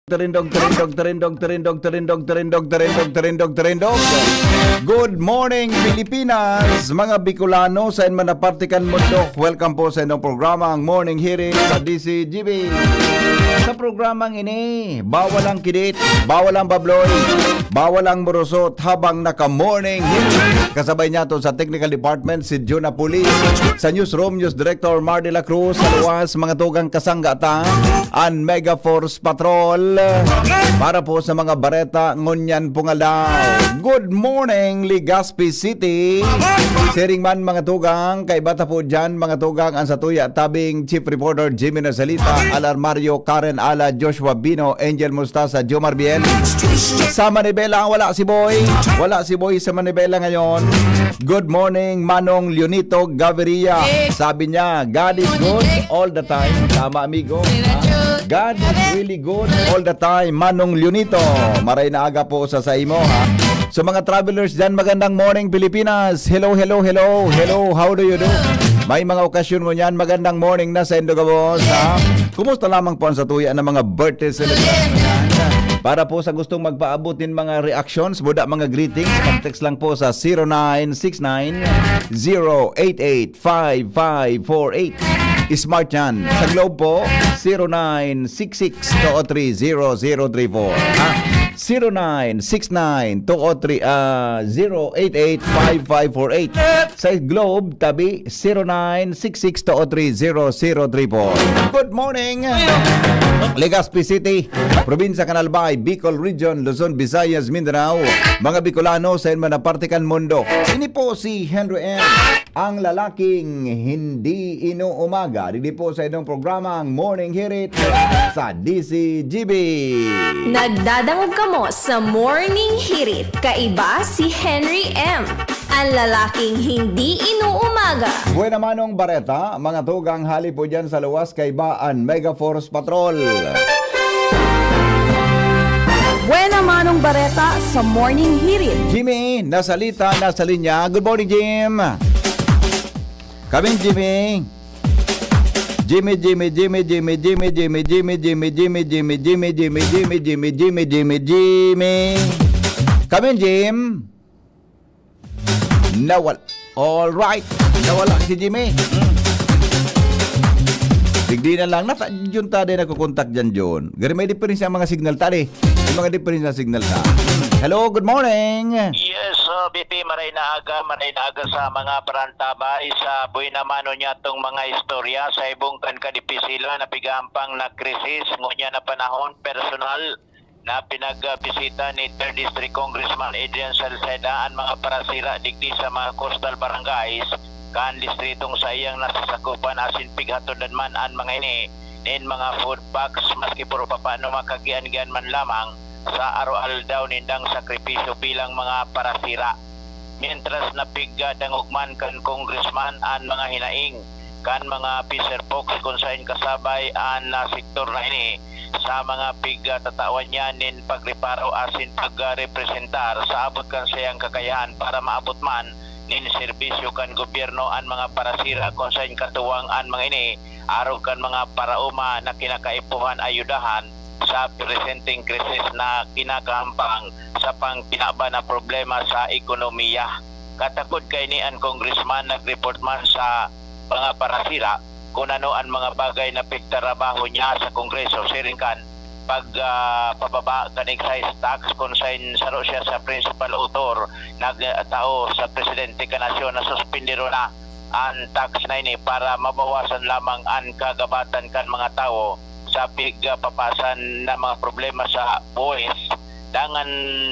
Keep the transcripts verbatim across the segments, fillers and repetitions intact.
Terindog, terindog, terindog, terindog, terindog, terindog, terindog, terindog, terindog. Good morning, Pilipinas! Mga Bicolano, saen man na parte kan mundo, welcome po sa inyong programa, ang Morning Hirit sa D C G B. Sa programang ini, bawal ang kidit, bawal ang babloy, bawal ang murusot habang naka-Morning Hirit. Kasabay niya to sa technical department, si Juna Pulis. Sa newsroom, News Director Mar de la Cruz. Sa luwas, mga tugang kasangga ta, an Mega Force Patrol. Para po sa mga bareta, ngunyan pong aldaw. Good morning, Legazpi City. Siring man, mga tugang, kaiba ta po dyan, mga tugang, ang satuya tabing Chief Reporter Jimmy Nasalita, Alar Mario, Karen Ala, Joshua Bino, Angel Mustasa, Jomar Bien. Sa Manibela, wala si Boy. Wala si Boy sa Manibela ngayon. Good morning, Manong Leonito Gaviria. Sabi niya, "God is good all the time." Tama, amigo. Ha? God is really good all the time, Manong Leonito. Maray na aga po sa saimo, ha? So, mga travelers dyan, magandang morning, Pilipinas. Hello, hello, hello. Hello, how do you do? May mga okasyon ngunyan, magandang morning na sa indo gabos, ha? Kumusta lamang po ang satuya ng mga birthday celebration? Para po sa gustong magpaabot nin mga reactions, buda mga greetings, mag-text lang po sa zero nine six nine, zero eight eight, five five four eight. Smart yan. Sa Globe po, zero nine six six two oh three zero zero three four. Ha? Zero nine six nine two oh three, ah, zero eight eight five five four eight. Sa Globe, tabi, zero nine six six two oh three zero zero three four. Good morning, Legazpi City, Probinsya kan Albay, Bicol Region, Luzon, Visayas, Mindanao. Mga Bicolano, saen man na parte kan mundo. Ini po si Henry M, ang lalaking hindi inuumaga. Didi po sa inyong programa, ang Morning Hirit sa D C G B. Nagdadangog kamo sa Morning Hirit. Kaiba si Henry M, ang lalaking hindi inuumaga. Buena Manong Bareta, mga tugang, hali po dyan sa luwas, kaiba an Mega Force Patrol. Buena Manong Bareta sa Morning Hirit. Jimmy, Nasalita, nasa linya. Good morning, Jim. Kaming Jimmy. Jimmy, Jimmy, Jimmy, Jimmy, Jimmy, Jimmy, Jimmy, Jimmy, Jimmy, Jimmy, Jimmy, Jimmy, Jimmy, Jimmy, Jimmy, Jimmy. Kaming Jim. Nawal-, all right. Nawala si Jimmy. Hmm. Digdi na lang. Nasa, Jun ta din nagkukontak dyan, Jun. Gari may diferensya ang mga signal ta, di. May mga diferensya ang signal ta. Hello, good morning. Yes, uh, B P, maray na aga, maray na aga sa mga parantabay. Sa buhay naman, unya tong mga istorya, sa ibong kan kadipisilan, na pigampang nagkrisis, ngunya na panahon, personal, na pinagbisita ni Third District Congressman Adrian Salceda an mga parasira digdi sa mga coastal barangays kan distritong saiyang nasasakupan, asin pighatodan man an mga ini nin mga food packs, maski puro papano makagian-gian man lamang sa aroaldaw nindang sakripisyo bilang mga parasira. Mientras na pigdangog man kan congressman an mga hinaing kan mga fisher folks kun saen kasabay an, ah, sektor na ini sa mga pigtatawan niya nin pagreparo asin pagrepresentar sa abot kan saiyang kakayahan para maabot man nin serbisyo kan gobyerno an mga parasira kun saen katuwang an mga ini arog kan mga paraoma na kinakaipuhan ayudahan sa presenteng krisis na kinakahampang sa pangkinaban na problema sa ekonomiya. Katakod kaini an congressman nag-report man sa mga parasira kun ano an mga bagay na pigtarabaho niya sa Kongreso, siring kan pag, ah, pababa kan excise tax, kun saen saro siya sa principal author nagtao sa presidente kan nasyon na suspendero na an tax na ini para mabawasan lamang an kagabatan kan mga tawo sa pigpapasan na mga problema sa buhis. Dangan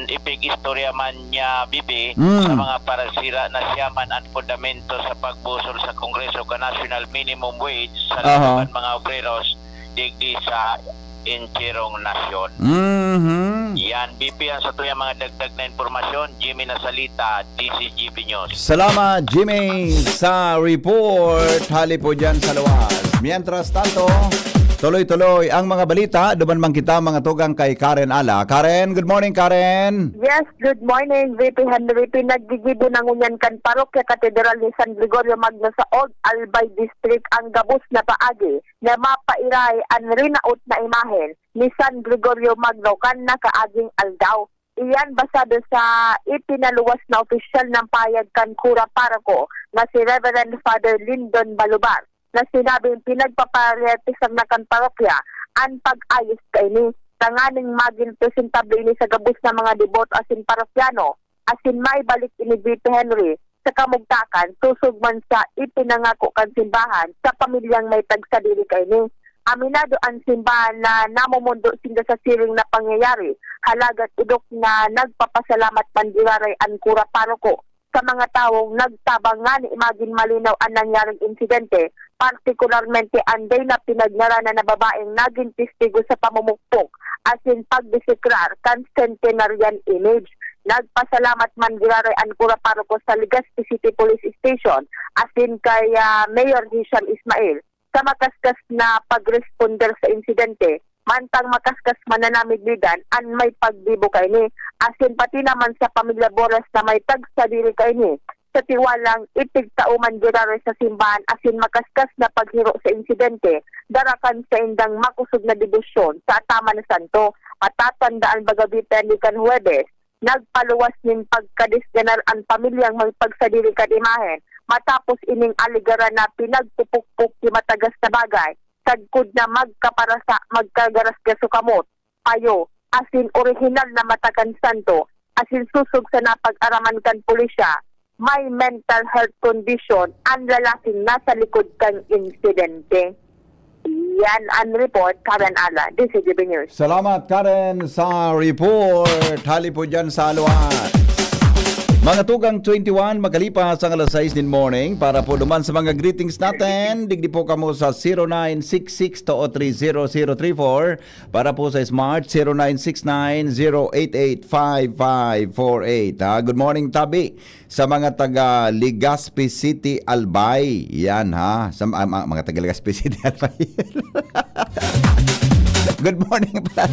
ipig-istorya man niya, Bibi, Mm. sa mga parasira na siya man an fundamento sa pagbusol sa Kongreso ka national minimum wage sa Aha. lahat ng mga obreros digdi sa entirong nasyon. Mhm. Yan, B P, ang satuyang mga dagdag na impormasyon. Jimmy Nasalita, D C G B News. Salamat, Jimmy, sa report. Hali po dyan sa luwas. Mientras tanto, Tuloy-tuloy ang mga balita. Duman man kita, mga tugang, kay Karen Ala. Karen, good morning, Karen. Yes, good morning, V P Henry. Pinaggigibo na ngunyan kan Parokya Katedral ni San Gregorio Magno sa Old Albay District ang gabos na paagi na mapairay an rinaot na imahen ni San Gregorio Magno kan nakaaging aldaw. Iyan basado sa ipinaluwas na opisyal na pahayag kan kura paroko na si Reverend Father Lindon Balubar, na sinabing pinagpaprioritisan na kan parokya an pag-ayos kaini, tanganing magin presentable ini sa gabos na mga deboto asin parokyano, asin maibalik ini, V P Henry, sa kamugtakan, sosog man sa ipinangako kan simbahan sa pamilyang may pagsadiri kaini. Aminado an simbahan na namomondo sinda sa siring na pangyayari, halagat idok na nagpapasalamat man giraray an kura paroko sa mga tawong nagtabang ngani magin malinaw an nangyaring insidente, partikularmente an dai na pinagngaran na babaeng nagin testigo sa pamumukpok asin pagdesekrar kan centenarian image. Nagpasalamat man giraray an kura paroko sa Legazpi City Police Station asin kay, ah, Mayor Hisham Ismail sa makaskas na pagresponder sa insidente, mantang makaskas man na namidbidan an may paggibo kaini, asin pati naman sa pamilya Boras na may pagsadiri kaini, sa tiwalang ipigtao man giraray sa simbahan asin makaskas na paghiro sa insidente, dara kan saindang makosog na debosyon sa Ataman na Santo. Matatandaan baga, V P Henry, kan Huwebes, nagpaluwas nin pagkadisganar an pamilyang may pagsadiri kan imahen, matapos ining alegaran na pinagpupukpok ki matagas na bagay, sagkod na magkaparasa, magkagarasgaso kamot, payo, asin orihinal na mata kan santo, asin sosog sa napag-araman kan pulisya, may mental health condition an lalaking nasa likod kan insidente. Yan ang report, Karen Ala, D C G B News. Salamat, Karen, sa report. Hali po dyan sa Aluan. Mga tugang, twenty-one, makalipas ang alas sais nin morning. Para po duman sa mga greetings natin, digdi po kamo sa zero nine six six two three zero zero three four. Para po sa Smart, zero nine six nine zero eight eight five five four eight. Ah, good morning, Tabi. Sa mga taga Legazpi City, Albay. Yan, ha? Sa ma-, ma-, mga taga Legazpi City, Albay. Good morning pala.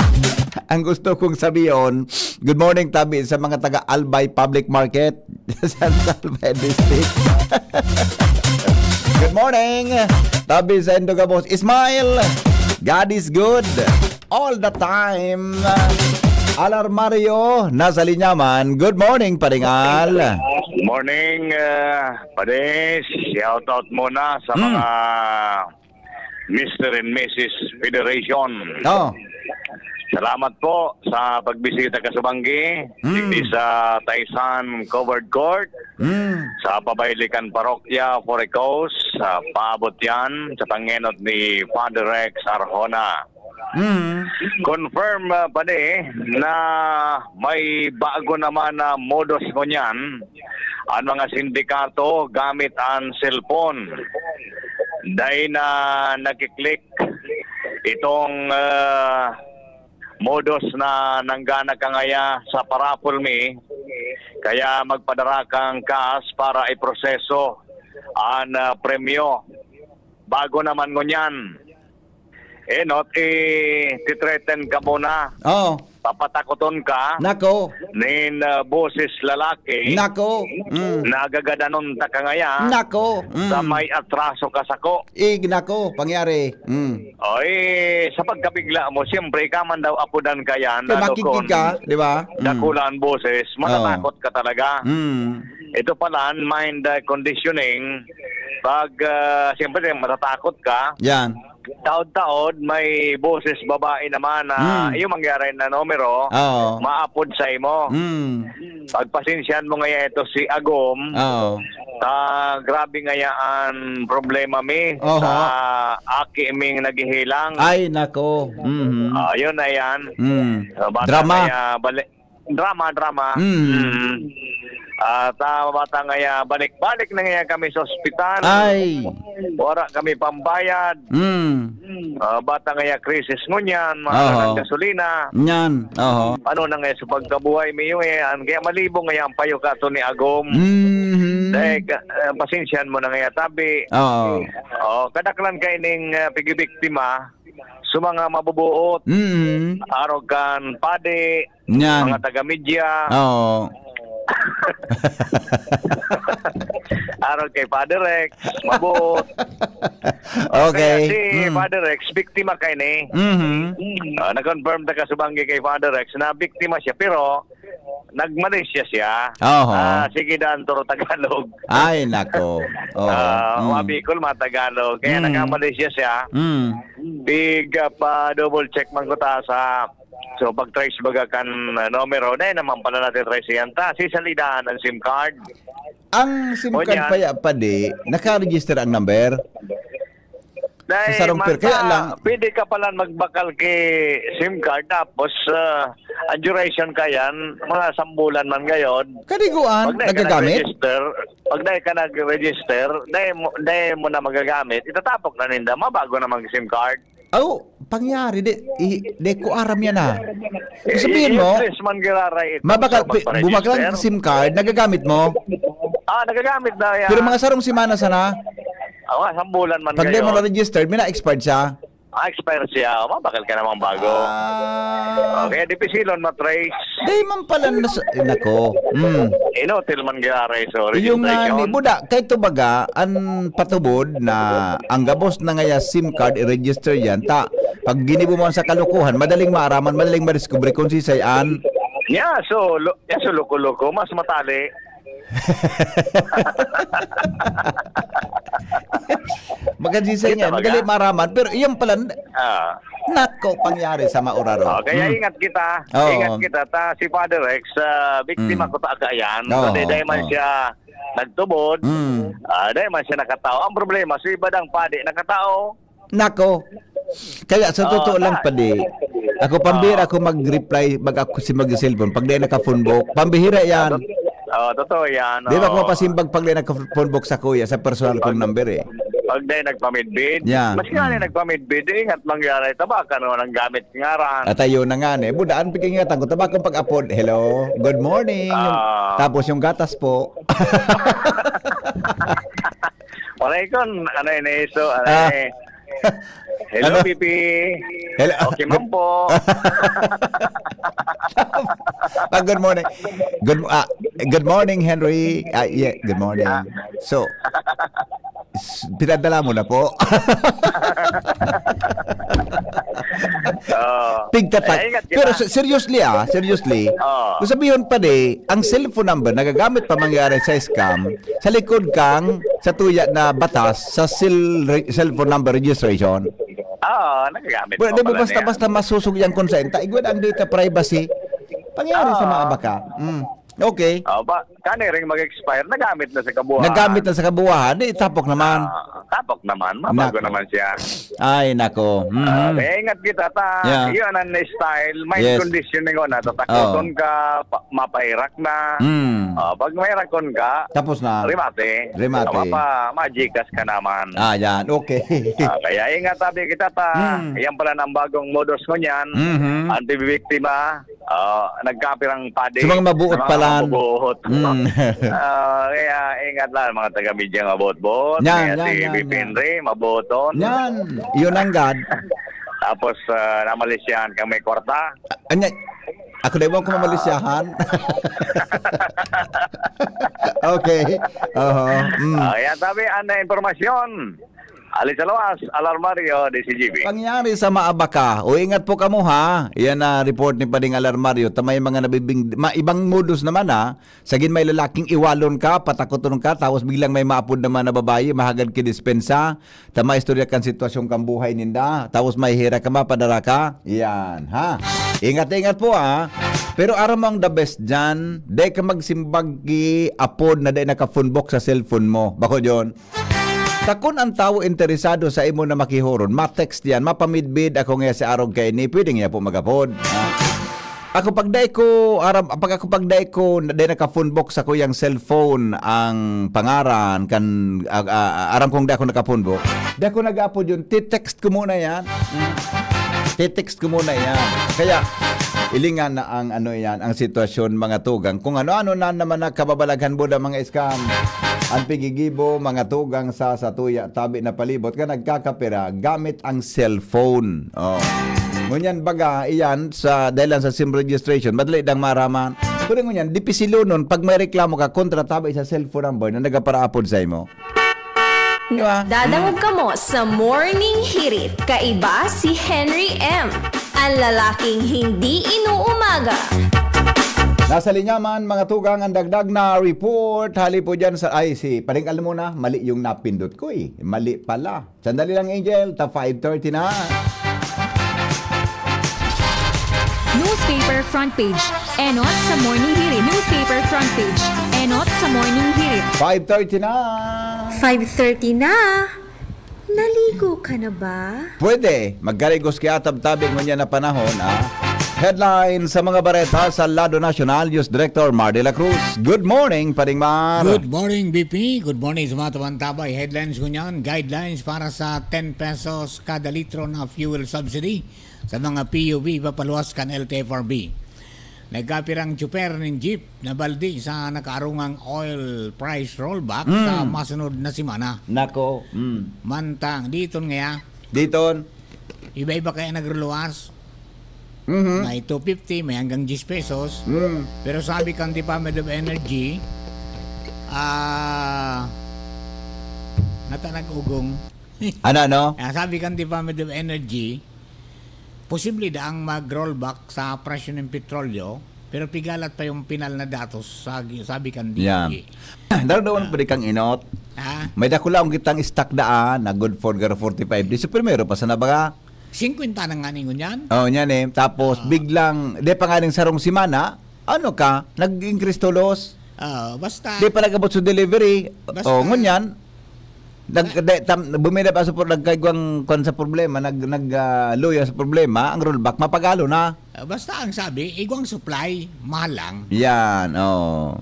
Ang gusto kong sabihin, good morning, Tabi, sa mga taga Albay Public Market, San Albay District. Good morning, Tabi, sa Indogabos. Smile. God is good all the time. Alarmario, nasa linya man. Good morning, Paring Al. Morning, ah, Pare. Shout out muna sa Hmm. mga Mister and Missus Federation. Oh. Salamat po sa pagbisita kasubanggi Hmm. digdi sa Taisan Covered Court, Hmm. sa Pabaylikan Parokya, Four Coast, sa paabot yan sa pangenot ni Father Rex Arjona. Mm. Confirm, ah, pa ni na may bago naman na modus ngunyan an mga sindikato gamit an cellphone. Dai na nagki-click itong, ah, modus na nanggana ka ngaya sa paraffle me, kaya magpadara kang cash para iproseso an, ah, premyo. Bago naman ngunyan. Eh, no, ti-, ti-threaten ka muna. Oo. Papatakoton ka. Nako. Nin, ah, boses lalaki. Nako. Mm. Nagagadanon ta ka ngaya. Nako. Mm. Sa may atraso ka sako. Ig, nako, pangyari. Mm. Oy, sa pagkabigla mo, siyempre, ikaw man daw apodan ka yan, Kaya lalo makikig kung ka, di ba? Mm. dakula ang boses, Oo. matatakot ka talaga. Mm. Ito pala, mind, ah, conditioning, pag, ah, siyempre, matatakot ka, Yan. taod-taod, may boses babae naman na Hmm. yung mangyari na numero, Oo. maapod sa imo. Hmm. Pagpasensyahan mo ngaya ito si Agom. Oo. Ta, grabe ngaya an problema mi Oho. sa aki ming naghihilang. Ay, nako. Mhm. Ah, yun na yan. Hmm. Ah, bata Drama. kaya bali-, drama, drama. Mm. Mm. At, ah, bata ngaya, balik-balik na ngaya kami sa ospital. Ay. Wala kami pambayad. Mm. Ah, bata ngaya, krisis ngunyan, mahal Oho. ng gasolina. Nyan. Oho. Ano na ngaya sa pagkabuhay mi, yung, eh, an-, kaya malibong ngaya ang payo ka to ni Agom. Mhm. Dahil, ka-, ah, pasensyahan mo na ngaya, tabi. Oo. Oh, kadaklan kaining, ah, pigibiktima. sa mga mabubuot. Mm. Arog kan padi, Nyan. Mga taga-media. Oo. Arog kay Father Rex, mabuot. Okay. Kaya si Mm. Father Rex, biktima kaini. Mhm. Ah, na-confirm ta kasubanggi kay Father Rex na biktima siya, pero nag-Malaysia siya. Oho. Ah, sige dan, turo Tagalog. Ay, nako. Oo. Ah, Mm. mga Bicol, mga Tagalog. Kaya Mm. nagka-Malaysia siya. Mm. Big, ah, pa-double check man ko ta sa So, pag-trace baga kan, ah, numero, dai naman pala natin trace yan ta. Si Salidahan ang SIM card. Ang SIM card Ngunyan. pa ya, padi, naka-register ang number? Dai, Sa sarong man pir-, kaya ta, lang pwede ka pala magbakal ki SIM card, tapos, ah, ang duration ka yan, mga sambulan man gayon. Kadiguan, Pag dai ka nagagamit? nag-register, pag dai ka nag-register, dai mo, dai mo na magagamit, itatapok na ninda, mabago naman SIM card. Oh, pangyari, di, i-, di ko aram yan, ah. Ibig sabihin mo, I-, i-trace man giraray ito mabakal, sa pi-, bumakal ang pagpa-register. SIM card, nagagamit mo? Ah, nagagamit na yan. Pero mga sarong semana sana? Ah, mga sambulan man Pag di mo ngayon. na-registered, may na-expired siya? Ah, expired siya. Mabakal ka namang bago. Ah. Oh, kaya dipisilon matrace. Di man pala nas-, eh, nako. Mm. Inutil man giraray, so Yung nga registration. ni, buda, kay to baga, an patubod na ang gabos na ngaya SIM card, i-register yan. Ta, pag ginibo mo sa kalukuhan, madaling maaraman, madaling madiskubre kung sisay an. Yeah, so, lo-, yeah, so, loko-loko, mas matali. Maganda sa Kita inyo, baga? madali maaraman, pero iyan pala, Ah. nako, pangyari sa mauraro. Oh, kaya Hmm. ingat kita. Oo. Ingat kita. Ta, si Father Rex, ah, biktima Hmm. ko ta kaiyan. Oo, Kasi dahil man oo. siya nagtubod, Hmm. ah, dahil man siya nakatao. Ang problema, si iba dang padi nakatao. Nako. Kaya sa Oo, totoo lang, ta- padi, ako pambira Oo. ako mag-reply, mag-, ako si mag-cellphone. Pag di naka-phone book, pambihira yan. Ah, tot-, oh, totoo yan. Di ba ako Oo. mapasimbag pag di naka-phone book sa kuya, sa personal kong Pag number eh? Pag di nagpamidbid. Yeah. Mas nga Mm. nagpamidbid, eh, ingat mangyari. Tabaka naman ang gamit ngaran. At ayun na nga, eh. Budaan, pag-ingatan ko, tabakang pag-apod. Hello, good morning. Yung, Ah. tapos yung gatas po. Wala ikon, ano yun, eh, so, ano Ah. eh. Hello, Ano? Pipi. Hello. Okay, man po. Ah, good morning. Good, ah, good morning, Henry. Ah, yeah, good morning. Ah. So, s-, pinadala mo na po. Oo. Pigtatag. Ay, ingat kita. Pero se-, seriously, ah, seriously. Oo. Kung sabihin pa di, ang cellphone number nagagamit pa mangyari sa scam, sa likod kang, sa tuya na batas, sa sil-, re-, cellphone number registration. Oo, nagagamit Well, pa di mo pala basta-basta niya. masusog yan kung saan. Ta-, igwa ang data privacy. Pangyari sa Oo. mga baka. Mm. Okay. Oo, ba, kani ring mag-expire, nagamit na sa kabuuan. Nagamit na sa kabuuan, di tapok naman. Ah, tapok naman, mabago Nako. naman siya. Ay, nako. Mhm. Ah, kaya ingat kita ta. Yeah. Yun ang style, mind Yes. conditioning ko na, tatakoton Oo. ka, pa-, mapairak na. Mm. Ah, pag mairakon ka, Tapos na. rimate. Rimate. Mapa-, majikas ka naman. Ah, yan. Okay. Ah, kaya ingat tabi kita ta. Mm. Yan pala ang bagong modus ko niyan. Mhm. Ang bibiktima, ah, nagkapirang padi Sa mga mabuot ng mga pa lang. mabubuot. Mm. Ah, kaya ingat lang, mga taga-media nga buot-buot. Yan, Kaya yan, si yan, V P yan. Henry, mabuoton. Yan. Yun ang God. Tapos, ah, namalisyahan kang may kwarta. Anya, ako na iwan ko mamalisyahan. Okay. Oho. Mm. Ah, yan, sabi, ang impormasyon. Ali sa Luwas, Alarmario, D C G B. Pangyari sa maabaka. O, ingat po kamo, ha. Yan na report ni Pading Alarmario. Ta may mga nabibing-, ma-, ibang modus naman, ha. Sagin may lalaking iwalon ka, patakoton ka, tapos biglang may maapod naman na babayi, mahagad ki dispensa. Ta may istorya kan sitwasyon kan buhay ninda. Tapos may hira ka, mapadara ka. Yan, ha. Ingat-ingat po, ha. Pero aram mo ang the best dyan, di ka magsimbag ki apod na di naka-phone book sa cellphone mo. Bako, John. Ta kun ang tawo interesado sa imo na makihoron, ma-text yan, mapamidbid ako nga si Arog kaini, pwede niya po magapod. Ah. Ako pag dai ko, aram, pag ako pag dai ko, dai naka-phone book sa kuyang cellphone ang pangaran kan, ah, ah, aram kong dai ako naka-phone book, dai ako nag-apod yun, ti-text ko muna yan. Mm. Ti-text ko muna yan. Kaya, ilingan na ang ano yan, ang sitwasyon, mga tugang. Kung ano-ano na naman nakababalaghan, buda, mga scam. Ang pigigibo, mga tugang sa satuya, tabi na palibot nga nagkakapira gamit ang cellphone. Oh. Ngunyan baga, iyan sa, dahil lang sa sim registration, madali dang maraman. Pero ngunyan, dipisilonon pag may reklamo ka kontra tabi sa cellphone number na nagaparaapod sa imo. Di ba? Dadangog kamo sa Morning Hirit. Kaiba si Henry M. Ang lalaking hindi inuumaga. Nasa linya man, mga tugang, ang dagdag na report. Hali po dyan sa... Ay, si Paring Almona, mali yung napindot ko eh. Mali pala. Sandali lang, Angel. Ta five thirty na. Newspaper front page. Enot sa Morning Hirit. Newspaper front page. Enot sa Morning Hirit. five thirty na. five thirty na. Naligo ka na ba? Pwede. Magkarigos kaya tabtabi ngunyan na panahon, ah. Headline sa mga bareta sa Lado Nasyonal, News Director Mar de la Cruz. Good morning, Paring Mar. Good morning, B P. Good morning sa mga tabang-tabay. Headlines ngunyan, guidelines para sa ten pesos kada litro na fuel subsidy sa mga P U V ipapaluwas kan L T F R B. Nagkapirang tsuper nin jeep na baldi sa nakaarungang oil price rollback sa masunod na semana. Nako. Mm. Mantang, diton ngaya, Diton. Iba-iba kaya nagruluwas. Mhm. May two fifty, may hanggang diyes pesos. Mm. Pero sabi kan Department of Energy, ah, nata nag-ugong. Ano, ano? Ah, sabi kan Department of Energy, posible daang mag-rollback sa presyo ng petrolyo, pero pigalat pa yung pinal na datos, sa, sabi kan Yan. D O E. Daw daw pwede kang inot. Ha? May dakula akong kitang stock daan na good for garo forty-five days. So, primero pa sana baga. Singkwenta na nga ningon yan. Oh, yan eh. Tapos, biglang, di pa nga ning sarong semana, ano ka, nag-increase tulos. Ah, basta, Di pa nag-abot sa delivery. Basta- Oh, ngunyan, nag, de, tam, bumida pa sa pro-, nagkaigwang kwan sa problema, nag, nag, ah, luya sa problema, ang rollback, mapagalo na. ah, basta ang sabi, igwang supply, mahal lang. Yan, oh.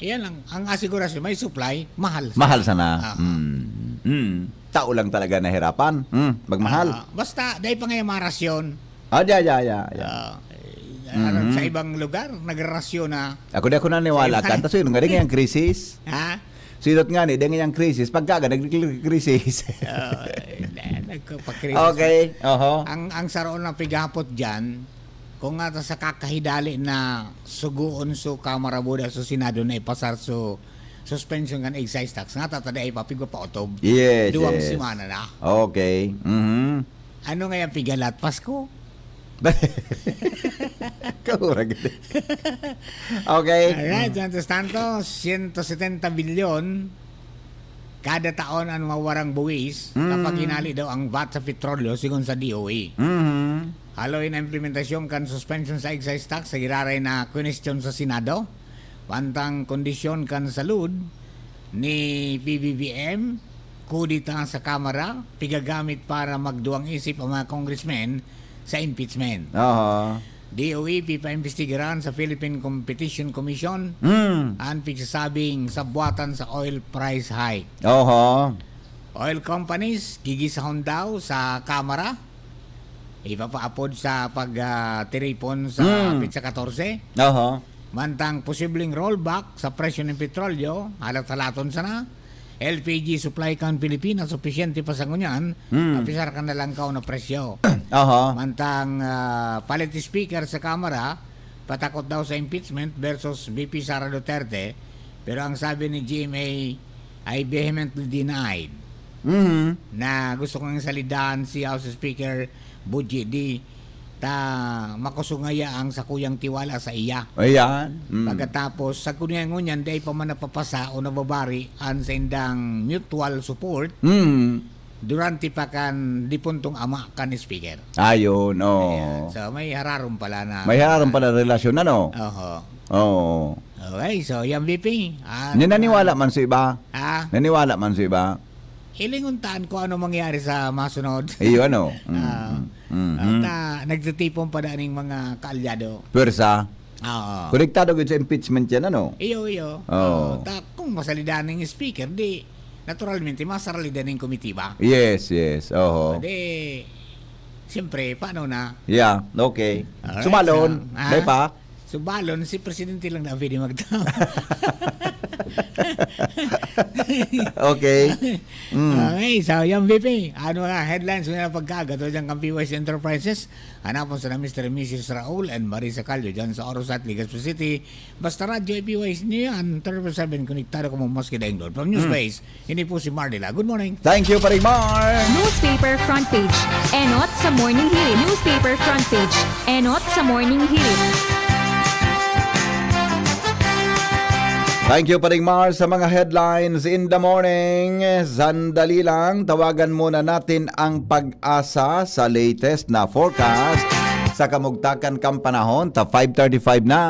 Yan ang, ang asigurasyon, may supply, mahal. Mahal sana. Ah. Mm. Mm. Tao lang talaga nahirapan. Mm. Magmahal. Ah, basta, dahil pa ngayon marasyon. Ah, ya, ya, ya, ya. Ah, eh, ano, sa ibang lugar, nagrarasyon na. Ako di ako naniwala Sa ka. iba- Tapos yun, nga rin yung krisis. Ha? Sinot nga ni, dahil yung krisis, pagkaga, nagkrisis. Ah, eh, na- nagkapakrisis. Okay, oho. Ang, ang saroon ng pigapot dyan, kung nga sa kakahidali na sugoon so Kamara Buda so Senado na ipasar so suspension kan excise tax, nga tatadi ay papigwa pa otob. Yes, Duwang yes. semana na. Okay. Mhm. Ano nga yung pigalat? Pasko? Kaurag. Okay. Alright, mientras tanto, siyento setenta bilyon kada taon ang mawarang buwis Mm. kapag hinali daw ang vat sa petrolyo, sigon sa D O E. Mhm. Haloy na implementasyon kan suspension sa excise tax sa giraray na kwestiyon sa Senado. Pantang kondisyon kan salud ni P B B M, kudita sa Kamara, pigagamit para magduwang isip ang mga congressmen sa impeachment. Oho. D O E pipaimbestigaran sa Philippine Competition Commission Mm. ang pigsasabing sabwatan sa oil price hike. Oho. Oil companies, gigisahon daw sa Kamara. Ipapaapod sa pagtiripon sa Mm. petsa katorse. Oho. Mantang posibleng rollback sa presyo ng petrolyo, halat-halaton sana. L P G supply kan Pilipinas, supisyente pa sa ngunyan, Mm. apisar kan nalangkaw na presyo. Oho. Mantang ah, palit speaker sa Kamara, patakot daw sa impeachment versus V P Sara Duterte. Pero ang sabi ni G M A ay vehemently denied Mhm. na gusto kong salidahan si House Speaker Buji di ta makusog ngaya ang sakuyang tiwala sa iya. Ayan. Mm. Pagkatapos, sa kunyan ngunyan, dai pa man napapasa o nababari ang saindang mutual support Mm. durante pa kan dipuntong ama kan speaker. Ayun, oh. Ayan. So, may hararom pala na. May hararom pala relasyon, ano? Oho. Oo. Okay, so yan, V P. Ah, Naniniwala man sa iba? Ah, Naniwala man sa iba? ilinguntaan ko ano mangyari sa masunod. Iyo, ano? Mm, Ah, mm, mm, at mm. ah, nagtitipon pa daning mga kaalyado. Pwersa. Oo. Konektado gid sa impeachment yan, ano? Iyo, iyo. Oo. Ah, ta, kung masalidan ng speaker, di, naturalmente, masaralidan ng komitiba. Yes, yes. Oho. Di, siyempre, paano na? Yeah, okay. Alright, Sumalon, so, ah, may pa? Subalon, si Presidente lang na pwede magtao. Okay. Mm. Okay, so yan, V P. Ano nga, headlines na pagkagato dyan kang P Y C Enterprises? Hanapon sa na Mister and Missus Raul and Marisa Calio dyan sa Orosat, Legazpi City. Basta Radyo I P Y C nyo yan, twenty-four seven, konektado kamo maski daing doon. From News Base, ini po si Mardila. Good morning. Thank you, Paring Mar. Newspaper front page. Enot sa morning hirit. Newspaper front page. Enot sa morning hirit. Thank you, Paring Mar, sa mga headlines in the morning. Sandali lang, tawagan muna natin ang Pag-asa sa latest na forecast sa kamugtakan kan panahon. Ta five thirty-five na,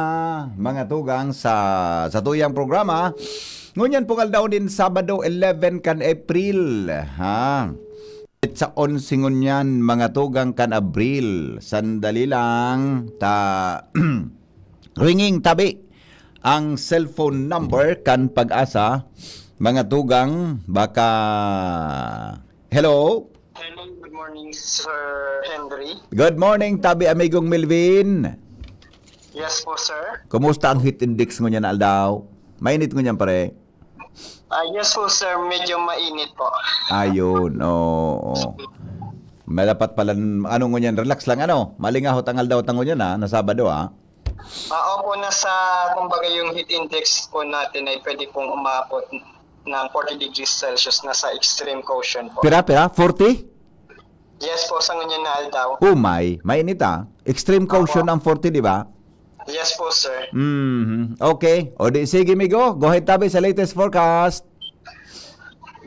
mga tugang, sa satuyang programa. Ngunyan pong aldaw nin Sabado, eleven kan April, ha? Sa onse ngunyan, mga tugang, kan Abril. Sandali lang, ta ringing tabi ang cellphone number kan Pag-asa. Mga tugang, baka... Hello? Hello, good morning, Sir Henry. Good morning, tabi amigong Melvin. Yes po, sir. Kumusta ang heat index ngunyan na aldaw? Mainit ngunyan, pare? Ah, yes po, sir. Medyo mainit po. Ayun, oo. Malapat pala, ano ngunyan, relax lang, ano? Malingahot ang aldaw ta ngunyan, ha, na Sabado, ha? Ah, opo, nasa, kumbaga, yung heat index po natin ay pwede pong umabot ng forty degrees Celsius na sa extreme caution po. Pira, pira? Forty? Yes po, sa ngunyan na aldaw. Oh my, mainit, ah. Extreme caution ang forty, di ba? Yes po, sir. Mhm. Okay. O di, sige, migo. Go ahead, tabi, sa latest forecast.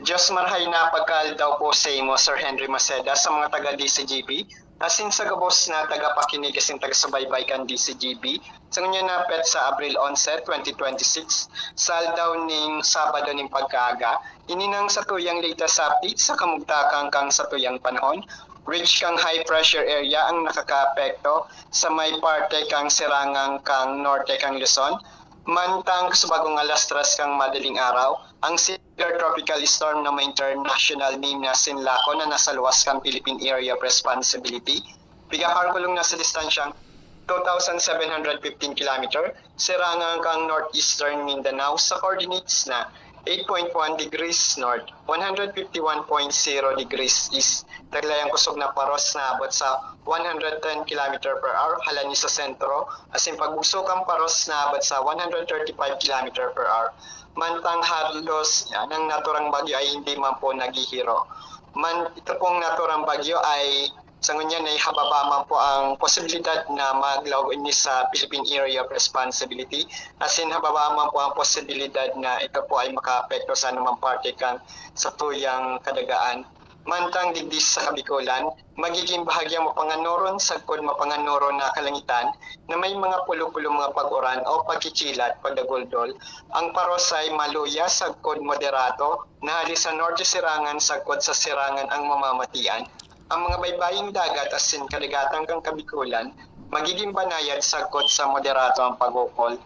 Diyos marhay na pagkaaldaw po sa imo, Sir Henry Maceda, sa mga taga D C G B, asin sa gabos na tagapakinig asin tagasubaybay kan D C G B. Sa ngunyan na petsa, Abril onse, twenty twenty-six, sa aldaw ning Sabado ning pagkaaga, ini nang satuyang latest update sa kamugtakan kan satuyang panahon. Ridge kan high pressure area ang nakakaapekto sa may parte kan sirangan kan norte kan Luzon, mantang subagong alas tres kan madaling araw, ang severe tropical storm na may international name na Sinlaco na nasa luwas kan Philippine Area of Responsibility, pigkakalkulong na sa distansyang two thousand seven hundred fifteen kilometer, sirangan kan northeastern Mindanao sa coordinates na eight point one degrees north, one hundred fifty-one point zero degrees east. Taglay ang kusog na paros na abot sa one hundred ten kilometer per hour, halani sa sentro, asin pagbugso kan paros na abot sa one hundred thirty-five kilometer per hour. Mantang halos yan, ang naturang bagyo ay hindi man po naghihiro. Man, ito pong naturang bagyo ay sa ngunyan ay hababa man po ang posibilidad na maglaog ini sa Philippine Area of Responsibility, asin hababa man po ang posibilidad na ito po ay makaapekto sa anumang parte kan satuyang kadagaan. Mantang digdi sa Kabikulan, magiging bahagyang mapanganoron sagkod mapanganoron na kalangitan na may mga pulo-pulo mga pag-uran o pagkikilat, pagdaguldol. Ang paros ay maluya sagkod moderato, na hali sa norte sirangan sagkod sa sirangan ang mamamatian. Ang mga baybaying dagat asin kadagatan kan Kabikulan, magiging banayad sagkod sa moderato ang pag-ukol.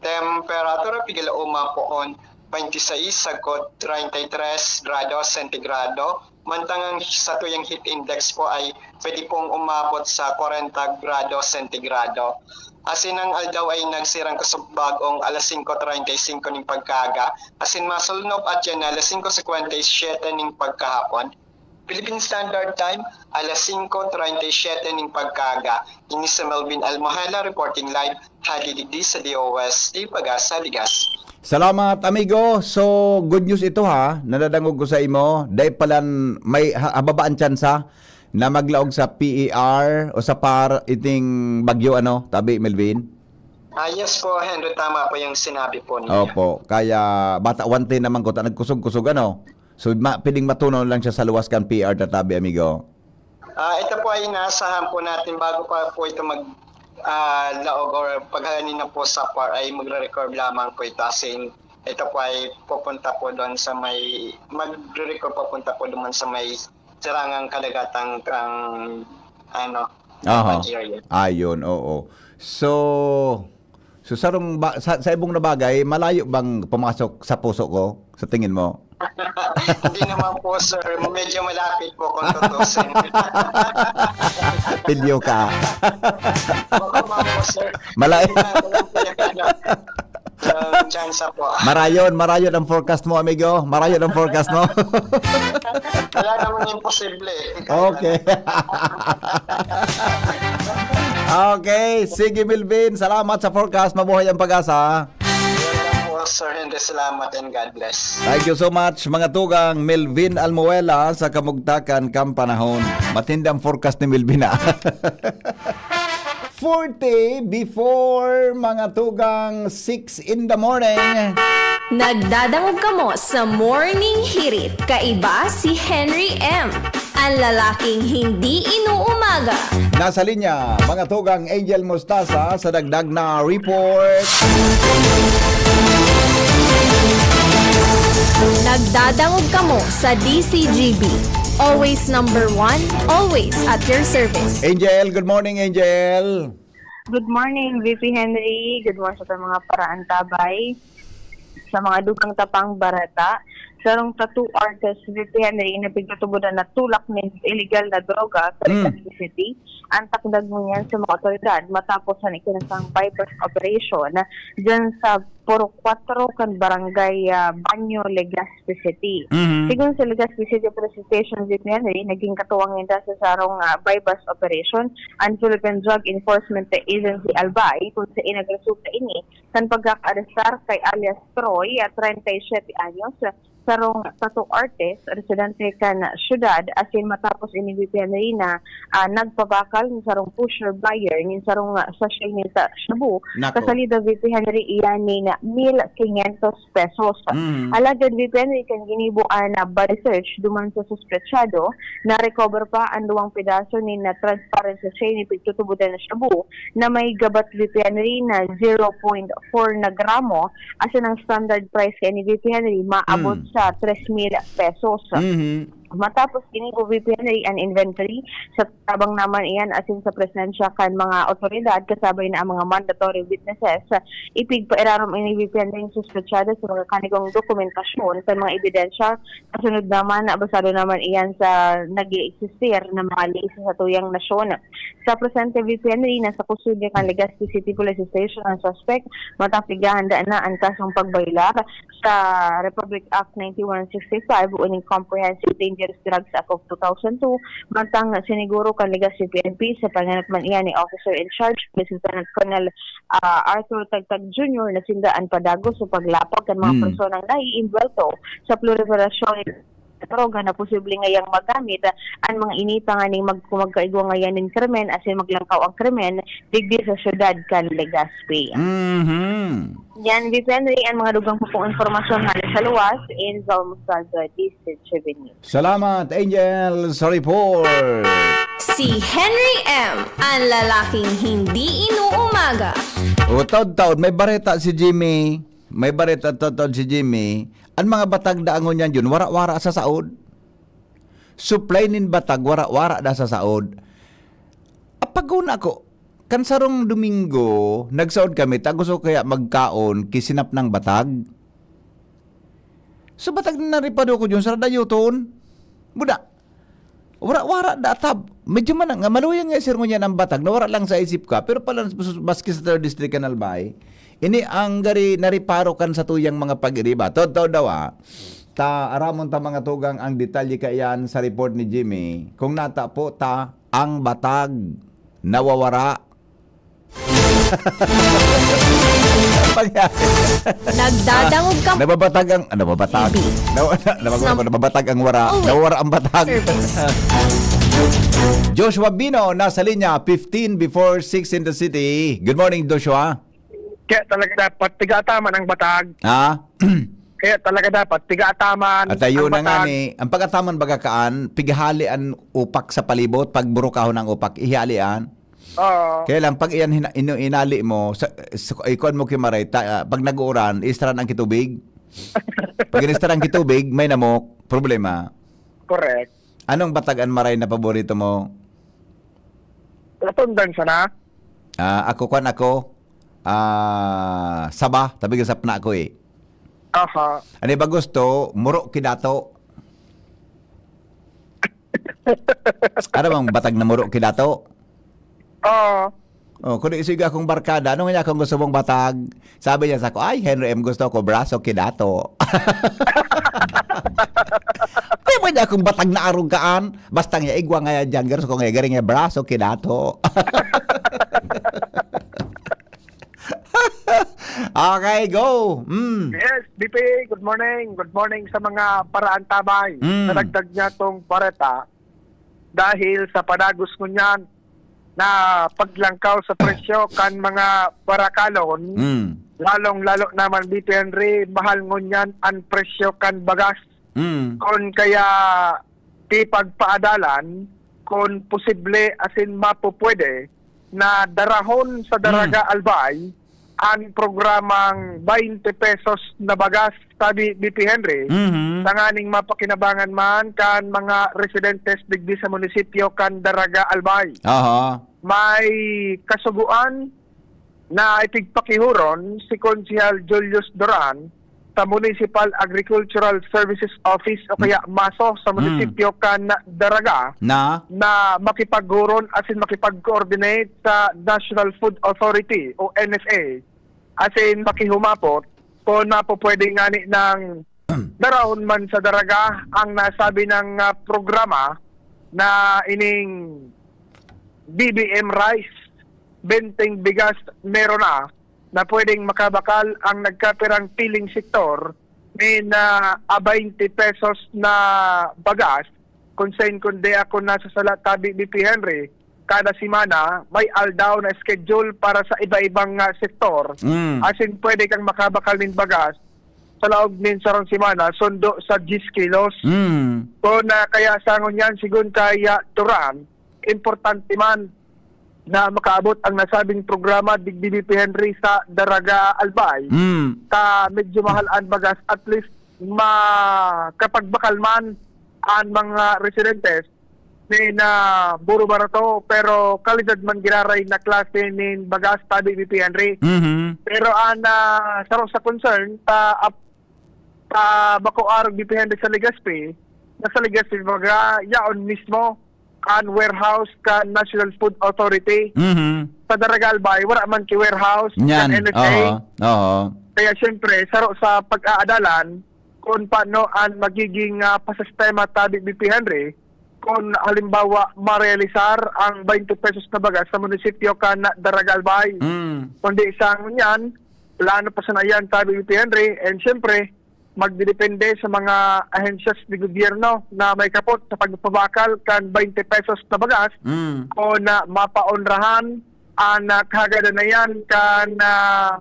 Temperatura, pigalauma poon twenty-six sagkod treinta y tres grado sentigrado, mantang ang satuyang heat index po ay pwede pong umabot sa kwarenta grado sentigrado. Asin ang aldaw ay nagsirang kusog bag-ong alas singko treinta y cinco ning pagkaaga, asin masulnop at yan alas singko cincuenta y siete ning pagkahapon. Philippine Standard Time, alas singko treinta y siete ning pagkaaga. Ini si Melvin Almohela reporting live, hali digdi sa D O S, Pag-asa, Ligas. Salamat, amigo. So, good news ito, ha. Nadadangog ko sa imo. Dai palan may ha- hababa ang tsansa na maglaog sa P E R o sa par iting bagyo, ano, tabi, Melvin? Ah, yes po, Henry, tama po yung sinabi po ninyo. Opo. Kaya bata wante naman ko ta nagkusog-kusog, ano. So, ma, piling matunaw lang siya sa luwas kan P E R ta tabi, amigo. Ah, ito po ay inaasahan po natin bago pa po ito mag ah, laog or paghalani na po sa par ay magre-record lamang po ito. As in, ito po ay pupunta po doon sa may, magre-record papunta po doon sa may sirangang kadagatan kang ano, Aha. area. Ayun, oo. So, so sarong ba, sa, sa ibong na bagay, malayo bang pumasok sa puso ko, sa tingin mo? Hindi naman po, sir. Medyo malapit po kung tutusin. Pilyo ka. Baka man po, sir. Malay- Hindi na, walang pinag-ano. Ang chance po. Marayon, marayon ang forecast mo, amigo. Marayon ang forecast mo. Wala namang imposible. Okay. Okay. Sige, Melvin. Salamat sa forecast. Mabuhay ang pag-asa. Yun lang po, Sir Henry. Salamat and God bless. Thank you so much, mga tugang. Melvin Almuela sa Kamugtakan kan Panahon. Matindang forecast ni Melvin, ah. Forty before, mga tugang, six in the morning. Nagdadangog kamo sa Morning Hirit. Kaiba si Henry M, ang lalaking hindi inuumaga. Nasa linya, mga tugang, Angel Mustasa sa dagdag na report. Nagdadangog kamo sa D C G B. Always number one, always at your service. Angel, good morning, Angel. Good morning, V P Henry. Good morning sa mga paraantabay. Sa mga dugang tapang barata, sarong tattoo artist, V P Henry, na pigtutubodan na tulak nin illegal na droga sa Mm. Legazpi City. Ang takdag ngunyan sa mga otoridad matapos an ikinasang buy-bust operation dyan sa Purok Cuatro kan Barangay, ah, Baño, Legazpi City. Mhm. Sigon sa Legazpi City Police Station, V P Henry, naging katuwang ninda sa sarong, ah, buy-bust operation an Philippine Drug Enforcement Agency, Albay, kung sa inagresulta ini kan pagkakaarestar kay alias Troy, ah, treinta y siete anyos, sarong tattoo artist, residente kan syudad, asin matapos ini, V P Henry, na, ah, nagpabakal ni sarong pusher buyer nin sarong, ah, sachet nin ta-, shabu, Nako. Kasalida, V P Henry, iyan nin mil quinientos pesos. Mm. Alagad, V P Henry, kan ginibo an, ah, body search duman sa suspetsado, na-recover pa an duwang pedaso nin, ah, transparent sachet nin pigtutubodan na shabu na may gabat, V P Henry, na zero point four na gramo, asin ang standard price kaini, V P Henry, maabot Mm. sa tres mil pesos. Mhm. Matapos ginibo, V P Henry, an inventory, sa tabang naman iyan asin sa presensya kan mga otoridad, kasabay na ang mga mandatory witnesses, ipigpairarom ini, V P Henry, nin suspetsado sa mga kanigong dokumentasyon kan mga ebidensya. Kasunod naman, basado naman iyan sa nag-eeksistir na mga ley sa satuyang nasyon. Sa presente, V P Henry, nasa kustodya kan Legazpi City Police Station ang suspek, matapos ighahanda na an kasong pagbayolar sa Republic Act ninety-one sixty-five o ining Comprehensive Dangerous Drugs Act of two thousand two, mantang siniguro kan Legazpi P N P sa pangenot man iyan ni Officer in Charge, Police Lieutenant Colonel, ah, Arthur Tagtag Junior, na sinda an padagos sa paglapag kan mga Hmm. personang naiimbwelto sa proliferasyon droga na posible ngayang magamit an mga ini tanganing mag-, magkaigwa ngayan nin krimen asin maglangkaw ang krimen digdi sa syudad kan Legazpi. Mhm. Yan, V P Henry, ang mga dugang pa pong impormasyon hale sa luwas. Angel Mustasa, D C G B News. Salamat, Angel, sa report. Si Henry M, ang lalaking hindi inuumaga. O, taod-taod, may bareta si Jimmy. May bareta taod-taod si Jimmy. An mga batag dangon yan yun, wara-wara sa saod. Supply nin batag, wara-wara da sa saod. Apaguna ko, kan sarong Domingo, nagsaod kami, ta gusto kaya magkaon, kisinap ng batag. So, batag na naripado ko dyan, sa radayoton. Buda. Wara-wara da tab. Medyo man nga, maluyang nga, sir, ngunyan ang batag, na wara lang sa isip ka, pero pala, maski sa third district kan Albay, ini ang gari nariparo kan sa tuyang mga pag-iriba. Totoo daw, ah. Ta, aramon ta mga tugang ang detalye kaiyan sa report ni Jimmy. Kung nata po ta, ang batag nawawara. Pag-, Nagdadangog ka. Nababatag ang, ah, nababatag. T V. Nawa-, na-, nababatag, Sam-, nababatag ang wara. Oh, wait. Nawawara ang batag. Service. Joshua Bino, nasa linya, fifteen before six in the city. Good morning, Joshua. Kaya talaga dapat tigataman ang batag. Ha? Kaya talaga dapat tigataman At ayun ang na nga batag. Ni, ang pagataman baga kaan, pighali an upak sa palibot, pag burukahon ang upak, ihalian. Oo. Kaya lang, pag iyan hina-, inu-, inali mo, sa, sa, ikuan mo kimaray, ta-, ah, pag nag-uuran, istaran ang kitubig. Pag inistaran ang kitubig, may namok, problema. Correct. Anong batag an maray na paborito mo? Latundan sana. Ah, ako, kwan ako, ah, saba, tabi ka sapna ako eh. Aha. Ano ba gusto? Muro kidato. Ano bang batag na muro kidato? Oo. Oh, kundi sige akong barkada, ano nga akong gusto mong batag? Sabi niya sa ko, "Ay, Henry M, gusto ko braso kidato." Di ba niya akong batag na arog kaan? Basta nga igwa nga yan dyan, gusto ko nga garing nga braso kidato. Okay, go. Mm. Yes, B P, good morning. Good morning sa mga paraantabay. Mm. Nadagdag niya tong bareta dahil sa padagos ngunyan na paglangkaw sa presyo kan mga barakalon, Mm. lalong-lalo naman, B P Henry, mahal ngunyan ang presyo kan bagas. Mm. Kon kaya ti pagpaadalan, kon posible asin mapupwede, na darahon sa Daraga Albay ang programang twenty pesos na bagas, sabi B P Henry, Mhm. tanganing mapakinabangan man kan mga residentes digdi sa munisipyo kan Daraga Albay. Aha. May kasugoan na ipigpakihuron si Konsehal Julius Duran sa Municipal Agricultural Services Office o kaya MASO sa Mm. munisipyo kan Daraga Na? na makipaghuron asin makipag-coordinate sa National Food Authority o N F A asin makihumapot kung mapupwede ngani ng darahon man sa Daraga ang nasabi ng ah, programa na ining B B M rice, benteng bigas meron na, na pwedeng makabakal ang nagkapirang piling sektor nin ah, a twenty pesos na bagas, kung sain kundi ako nasasala, tabi ni P. Henry, kada semana may aldaw na schedule para sa iba-ibang ah, sektor. Mm. Asin pwede kang makabakal nin bagas sa laog nin sarong semana, sundo sa diyes kilos. Mm. So, na kaya sa ngunyan, sigon kay ah, Duran, importante man na makaabot ang nasabing programa digdi ni P. Henry sa Daraga Albay. Mm. Ta medyo mahal ang bagas, at least makapagbakal man ang mga residentes nin ah, buro barato pero kalidad man giraray na klase nin bagas, tabi ni P. Henry. Mhm. Pero ang ah, sarong sa concern, ta, ap, ta bako arog ni P. Henry sa Legazpi, na sa Legazpi, baga, yaon mismo ang warehouse kan National Food Authority Mhm. sa Daraga Albay, wala man ki warehouse Yan. kan N F A. Oo. Oo. Kaya siyempre, saro sa pag-aadalan kung paano ang magiging ah, pasistema, tabi ni P. Henry, kung halimbawa marealisar ang twenty pesos na bagas sa munisipyo kan Daraga Albay. Mm. Kundi sa ngunyan, plano pa sana yan, tabi ni P. Henry, and siyempre, magdidepende sa mga ahensyas ni gobyerno na may kapot sa pagpabakal kan twenty pesos na bagas Mm. o na mapaonrahan ang ah, kahagadan na yan kan ah,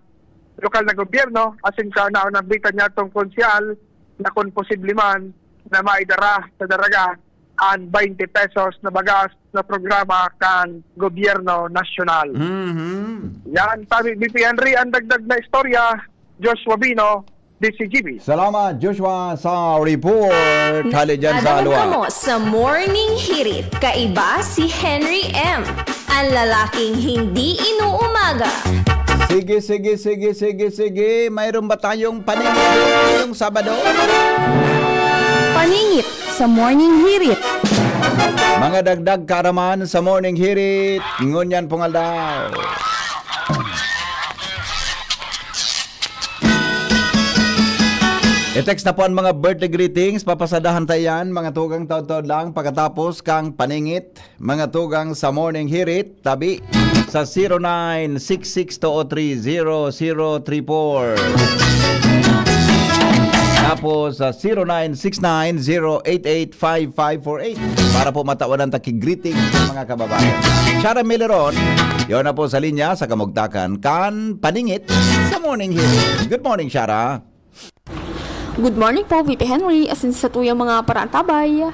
lokal na gobyerno, asin sa naunang bita niya tong konsyal na kung posible man na maidara sa Daraga ang twenty pesos na bagas na programa kan gobyerno nasyonal. Mhm. Yan, sabi ni P. Henry, ang dagdag na istorya, Joshua Bino, D C G B. Salamat, Joshua, sa report. Hali dyan sa Dadalagan Alwa. Mo sa Morning Hirit, kaiba si Henry M. Ang lalaking hindi inuumaga. Sige, sige, sige, sige, sige. Mayroon ba tayong paningit ngayong Sabado? Paningit sa Morning Hirit. Mga dagdag kaaraman sa Morning Hirit. Ngunyan pong aldaw. I-text na po ang mga birthday greetings. Papasadahan tayo yan, mga tugang taod-taod lang. Pagkatapos kang paningit, mga tugang sa Morning Hirit, tabi sa zero nine six six two oh three zero zero three four. Tapos sa zero nine six nine zero eight eight five five four eight para po matawanan ta ki greeting sa mga kababayan. Shara Mileron, yon na po sa linya sa kamugtakan kan paningit sa Morning Hirit. Good morning, Shara. Good morning po, V P Henry, asin sa tuyang mga paraantabay.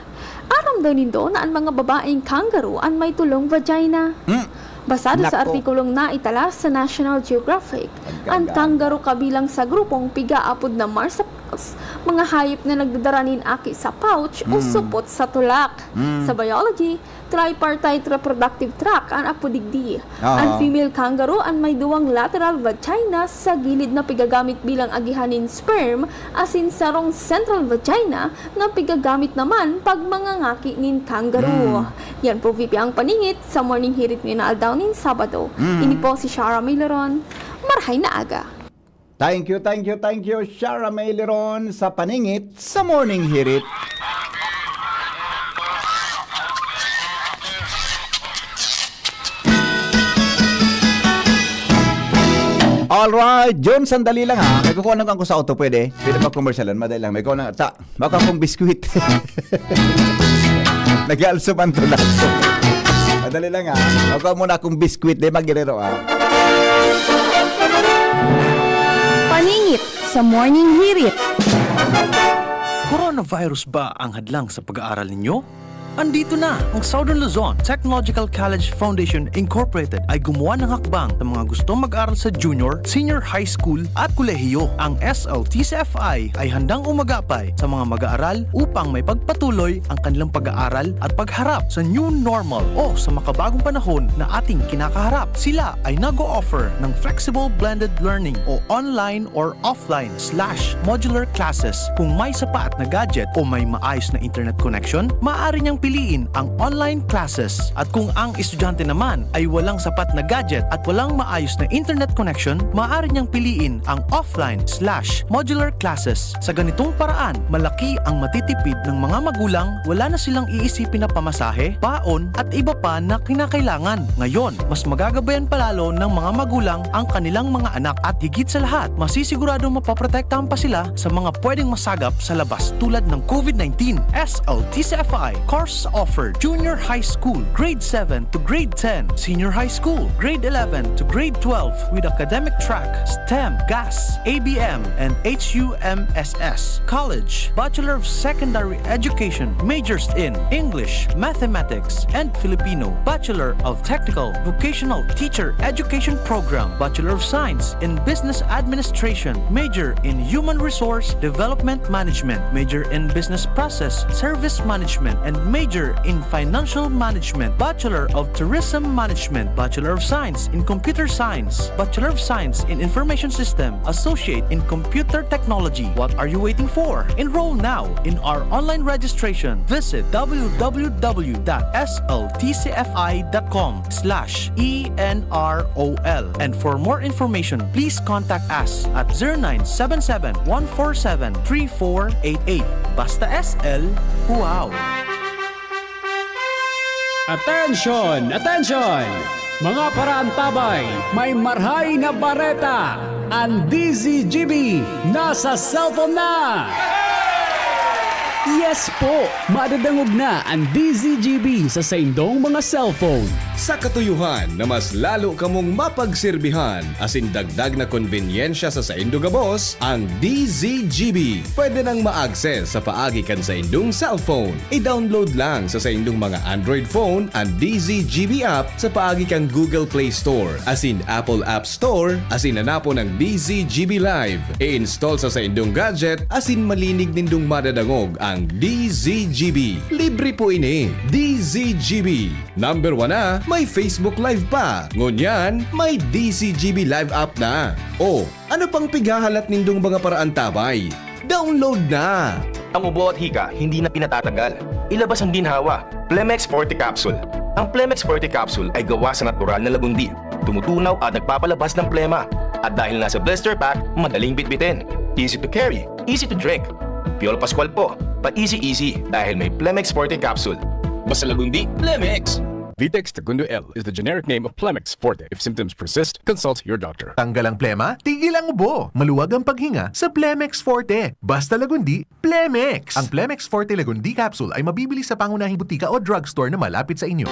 Aram daw nindo na an mga babaeng kangaroo an may tulong vagina. Hmm. Basado sa Nako. artikulong naitala sa National Geographic, Ang ang ganda. kangaroo kabilang sa grupong pigaapod na marsupials Mga hayop na nagdadara nin aki sa pouch o Mm. supot sa tulak. Mm. Sa biology, tripartite reproductive tract an apo digdi. Aha. An female kangaroo an may duwang lateral vagina sa gilid na pigagamit bilang agihan nin sperm, asin sarong central vagina na pigagamit naman pag mangangaki nin kangaroo. Mm. Yan po, V P, ang paningit sa Morning Hirit ngayon na aldaw nin Sabado. Mm. Ini po si Shara Mileron. Marhay na aga. Thank you, thank you, thank you, Shara Maileron, sa paningit sa Morning Hirit. Alright, John, sandali lang ha. May kukuha lang ako sa auto, pwede? Pwede pa commercialan, madali lang. May kukuha lang, ta, baka akong biskwit. Nag-aalso man to laso. Madali lang ha. Baka muna akong biskwit, di magirero ha. Paningit sa Morning Hirit. Coronavirus ba ang hadlang sa pag-aaral ninyo? Andito na! Ang Southern Luzon Technological College Foundation Incorporated ay gumawa ng hakbang sa mga gustong mag-aral sa junior, senior high school at kolehiyo. Ang S L T C F I ay handang umagapay sa mga mag-aaral upang may pagpatuloy ang kanilang pag-aaral at pagharap sa new normal o sa makabagong panahon na ating kinakaharap. Sila ay nag-o-offer ng flexible blended learning o online or offline slash modular classes. Kung may sapat na gadget o may maayos na internet connection, maaari niyang piliin ang online classes. At kung ang estudyante naman ay walang sapat na gadget at walang maayos na internet connection, maaari niyang piliin ang offline slash modular classes. Sa ganitong paraan, malaki ang matitipid ng mga magulang, wala na silang iisipin na pamasahe, baon, at iba pa na kinakailangan. Ngayon, mas magagabayan pa lalo ng mga magulang ang kanilang mga anak at higit sa lahat, masisigurado mapoprotektahan pa sila sa mga pwedeng masagap sa labas tulad ng COVID nineteen. S L T C F I, course offered, junior high school, grade seven to grade ten, senior high school, grade eleven to grade twelve with academic track, STEM, GAS, A B M, and H U M S S. College, Bachelor of Secondary Education, majors in English, Mathematics, and Filipino, Bachelor of Technical Vocational Teacher Education Program, Bachelor of Science in Business Administration, major in Human Resource Development Management, major in Business Process Service Management, and major in Financial Management, Bachelor of Tourism Management, Bachelor of Science in Computer Science, Bachelor of Science in Information System, Associate in Computer Technology. What are you waiting for? Enroll now in our online registration. Visit W W W dot S L T C F I dot com slash E N R O L. And for more information, please contact us at zero nine seven seven, one four seven, three four eight eight. Basta S L, wow! Attention! Attention! Mga paraantabay, may marhay na bareta! An D Z G B nasa cellphone na! Yes po! Madadangog na an D Z G B sa saindong mga cellphone. Sa katuyohan na mas lalo kamong mapagserbihan asin dagdag na konbenyensya sa saindo gabos, ang D Z G B pwede nang ma-access sa paagi kan saindong cellphone. I-download lang sa saindong mga Android phone an D Z G B app sa paagi kan Google Play Store asin Apple App Store asin hanapon ang D Z G B Live. I-install sa saindong gadget asin malinig nindong madadangog ang D Z G B. Libre po ini. D Z G B. Number one na, may Facebook Live pa. Ngunyan, may D Z G B Live app na. O, ano pang pighahalat nindong mga paraantabay? Download na! Ang ubo at hika, hindi na pinatatagal. Ilabas ang ginhawa. Plemex Forte Capsule. Ang Plemex Forte Capsule ay gawa sa natural na lagundi. Tumutunaw at nagpapalabas ng plema. At dahil nasa blister pack, madaling bitbitin. Easy to carry, easy to drink. Piolo Pascual po, pa-easy-easy dahil may Plemex Forte Capsule. Basta lagundi, Plemex! Vitex Tegundo L is the generic name of Plemex Forte. If symptoms persist, consult your doctor. Tanggal ang plema, tigil ang ubo. Maluwag ang paghinga sa Plemex Forte. Basta lagundi, Plemex! Ang Plemex Forte Lagundi Capsule ay mabibili sa pangunahing butika o drugstore na malapit sa inyo.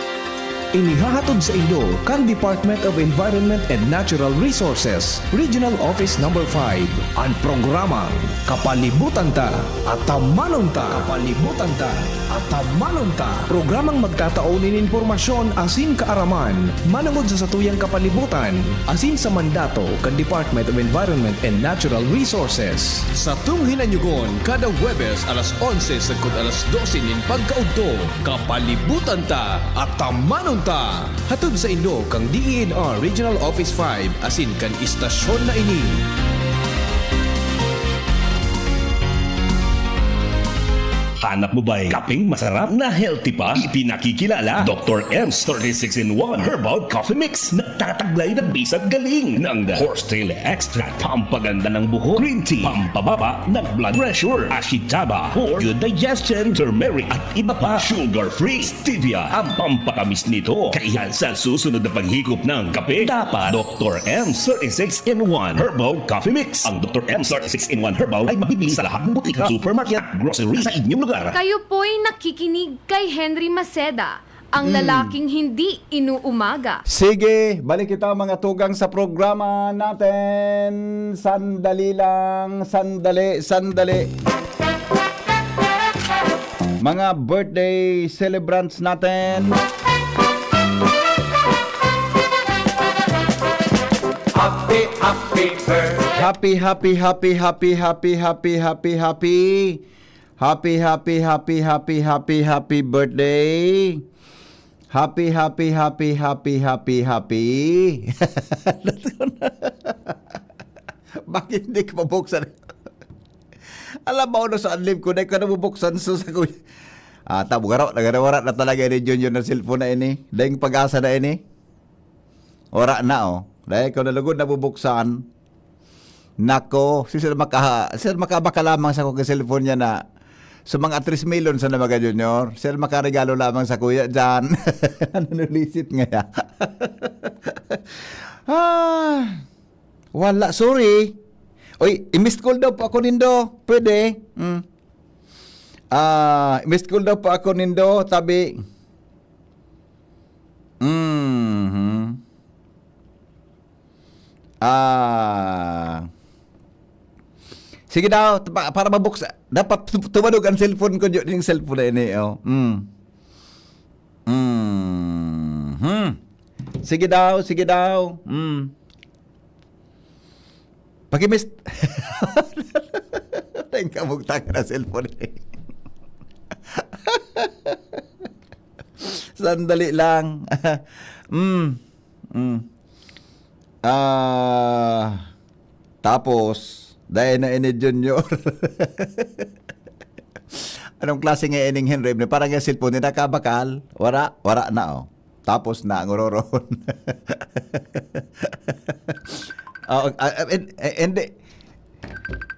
Inihahatod saindo kan Department of Environment and Natural Resources, Regional Office Number five, an programang Kapalibutan Ta, Atamanon Ta. Kapalibutan Ta, Atamanon Ta. Programang magtatao nin impormasyon asin kaaraman manongod sa satuyang kapalibutan asin sa mandato kan Department of Environment and Natural Resources. Satong hinanyugon kada Huwebes alas onse sagkod alas dose nin pagkaudto. Kapalibutan Ta, Atamanon Ta! Hatod saindo kan D E N R Regional Office five asin kan istasyon na ini. Hanap mo ba'y kapeng masarap na healthy pa? Ipinakikilala, Doktor M's thirty-six in one Herbal Coffee Mix. Nagtataglay ng bisag galing ng horsetail extract, pampaganda ng buhok, green tea, pampababa ng blood pressure, ashitaba for good digestion, turmeric at iba pa. Sugar-free, stevia ang pampatamis nito. Kaya sa susunod na paghikop ng kape, dapat Doktor M thirty-six in one Herbal Coffee Mix. Ang Doktor M thirty-six in one Herbal ay mabibili sa lahat ng butika, supermarket at grocery sa inyong lugar. Kayo po'y nakikinig kay Henry Maceda, ang Mm. lalaking hindi inuumaga. Sige, balik kita, mga tugang, sa programa natin. Sandali lang, sandali, sandali. Mga birthday celebrants natin. Happy, happy birthday. Happy, happy, happy, happy, happy, happy, happy, happy. Happy, happy, happy, happy, happy, happy birthday. Happy, happy, happy, happy, happy, happy. Bakit hindi ka mabuksan? Alam mo, ano sa adlib ko, dahil ka nabubuksan, sus, ako. Ah, tabo, garo, nagawara na talaga ni Junior na cellphone na ini. Dahil pag-asa na ini. Wara na, oh. Dahil ko nalugod nabubuksan. Nako, si Sir Maka, Sir Maka baka lamang sa kong cellphone niya na sa mga tres milyon sa mga Junior. Sir Maka regalo lamang sa kuya dyan. Ano nulisit nga ya? Ah, wala, sorry. Oy, i-missed call daw po ako nindo. Pwede? Mm. Ah, i-missed call daw po ako nindo, tabi. Mhm. Ah. Sige daw, pa-, para mabuksa. Dapat tu-, tumanog ang cellphone ko, yung cellphone na ini, oh. Mm. Mhm. Sige daw, sige daw. Mm. Pakimist-, Tayong kabugtakan na cellphone eh. Sandali lang. Mm. Mm. Ah, tapos, dahil na ini Junior. Anong klase nga ining Henry? Parang yung cellphone nila kabakal. Wara, wara na, oh. Tapos na ang ororon. Oh, ah, ah, en-, eh, hindi.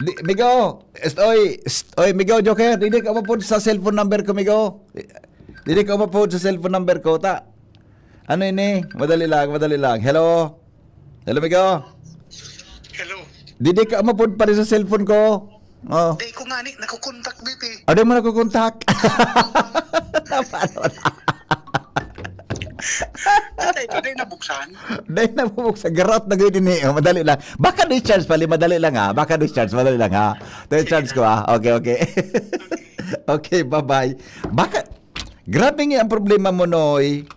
Di, Migo, est-, oy, est-, oy, Migo, Joker, didi ka umapod sa cellphone number ko, Migo. Didi ka umapod sa cellphone number ko, ta. Ano ini? Madali lang, madali lang. Hello? Hello, Migo? Hello. Didi ka umapod pa rin sa cellphone ko. Oh. Di ko nga ni, nakukontak dito eh. Ano mo nakukontak? Paano na? Patay ko, di nabuksan. Dahil nabubuksan, garot na gawin ini. Oh, madali lang. Baka discharge pali, madali lang ha. Baka discharge, madali lang ha. Discharge ko ha. Okay, okay. Okay, bye-bye. Baka, grabe nga ang problema mo, Noy.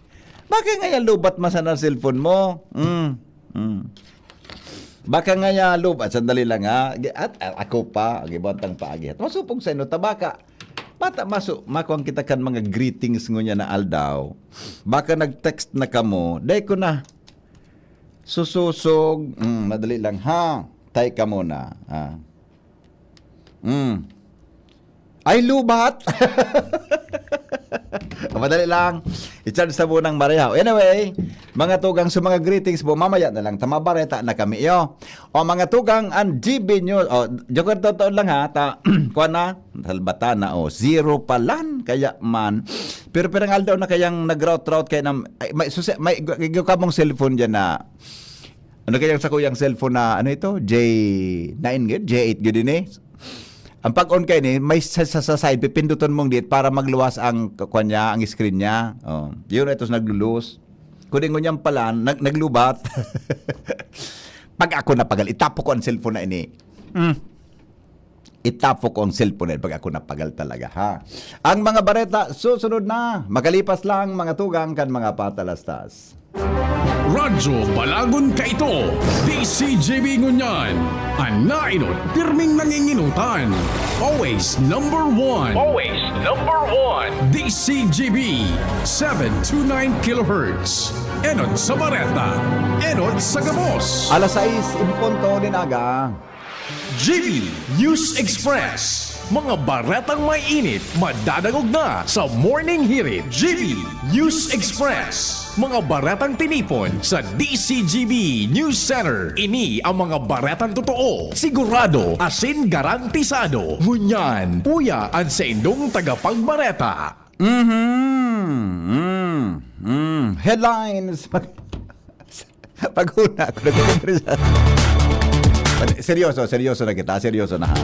Baka nga yan lubat man sana ang cellphone mo. Mm. Mm. Baka nga yan lubat. Sandali lang ha. At, at ako pa, ang ibang tang paagi. At masupog sa ino, tabaka. Bata maso, makuha kita kan mga greetings ngunyan na aldaw. Baka nag-text na kamo. Dai ko na. Susosog. Mm, madali lang ha. Tay ka muna. Ah. Mm. Ay, lubat! Madali lang. I-charge sa bunang Maria. Anyway, mga tugang, sa mga greetings po, mamaya na lang. Tama, bareta na kami, iyo. O, mga tugang, ang G B News. O, joker, totoo lang, ha. Ta, kuha na. Salbata na, o. Zero pa lang. Kaya man. Pero pirang aldaw na kayang nag-route-route kayo ng, ay, may, susi, may, gu-, gu-, kamong cellphone dyan na, ano kayang sa kuyang cellphone na, ano ito? J nine gud? J eight gud din eh. Ang pag-on kayo ni, may sa, sa, sa side, pipinduton mong dit para magluwas ang, kuwan niya, ang screen niya. Oh, yun, ito sa naglulus. Kundi ngunyan pala, nag-, naglubat. Pag ako napagal, itapo ko ang cellphone na ini. Mm. Itapo ko ang cellphone na ini pag ako napagal talaga, ha? Ang mga bareta, susunod na. Makalipas lang, mga tugang kan mga patalastas. Radyo Balagon kaito, D C G B ngunyan. An nainot, pirming nanginginutan. Always number one. Always number one. D C G B, seven two nine kilohertz. Enot sa bareta, enot sa gabos. Alas sais en punto nin aga. G B News Express. Mga baretang may init, madadangog na sa Morning Hirit. G B News Express. Mga baretang tinipon sa D C G B News Center. Ini ang mga baretang totoo, sigurado, asin garantisado. Ngunyan, uya an saindong tagapagbareta. Mhm. Mm. Mm. Headlines. Pag-, paghuna ko, nagkukumpirsa. Seryoso, seryoso na kita. Seryoso na, ha?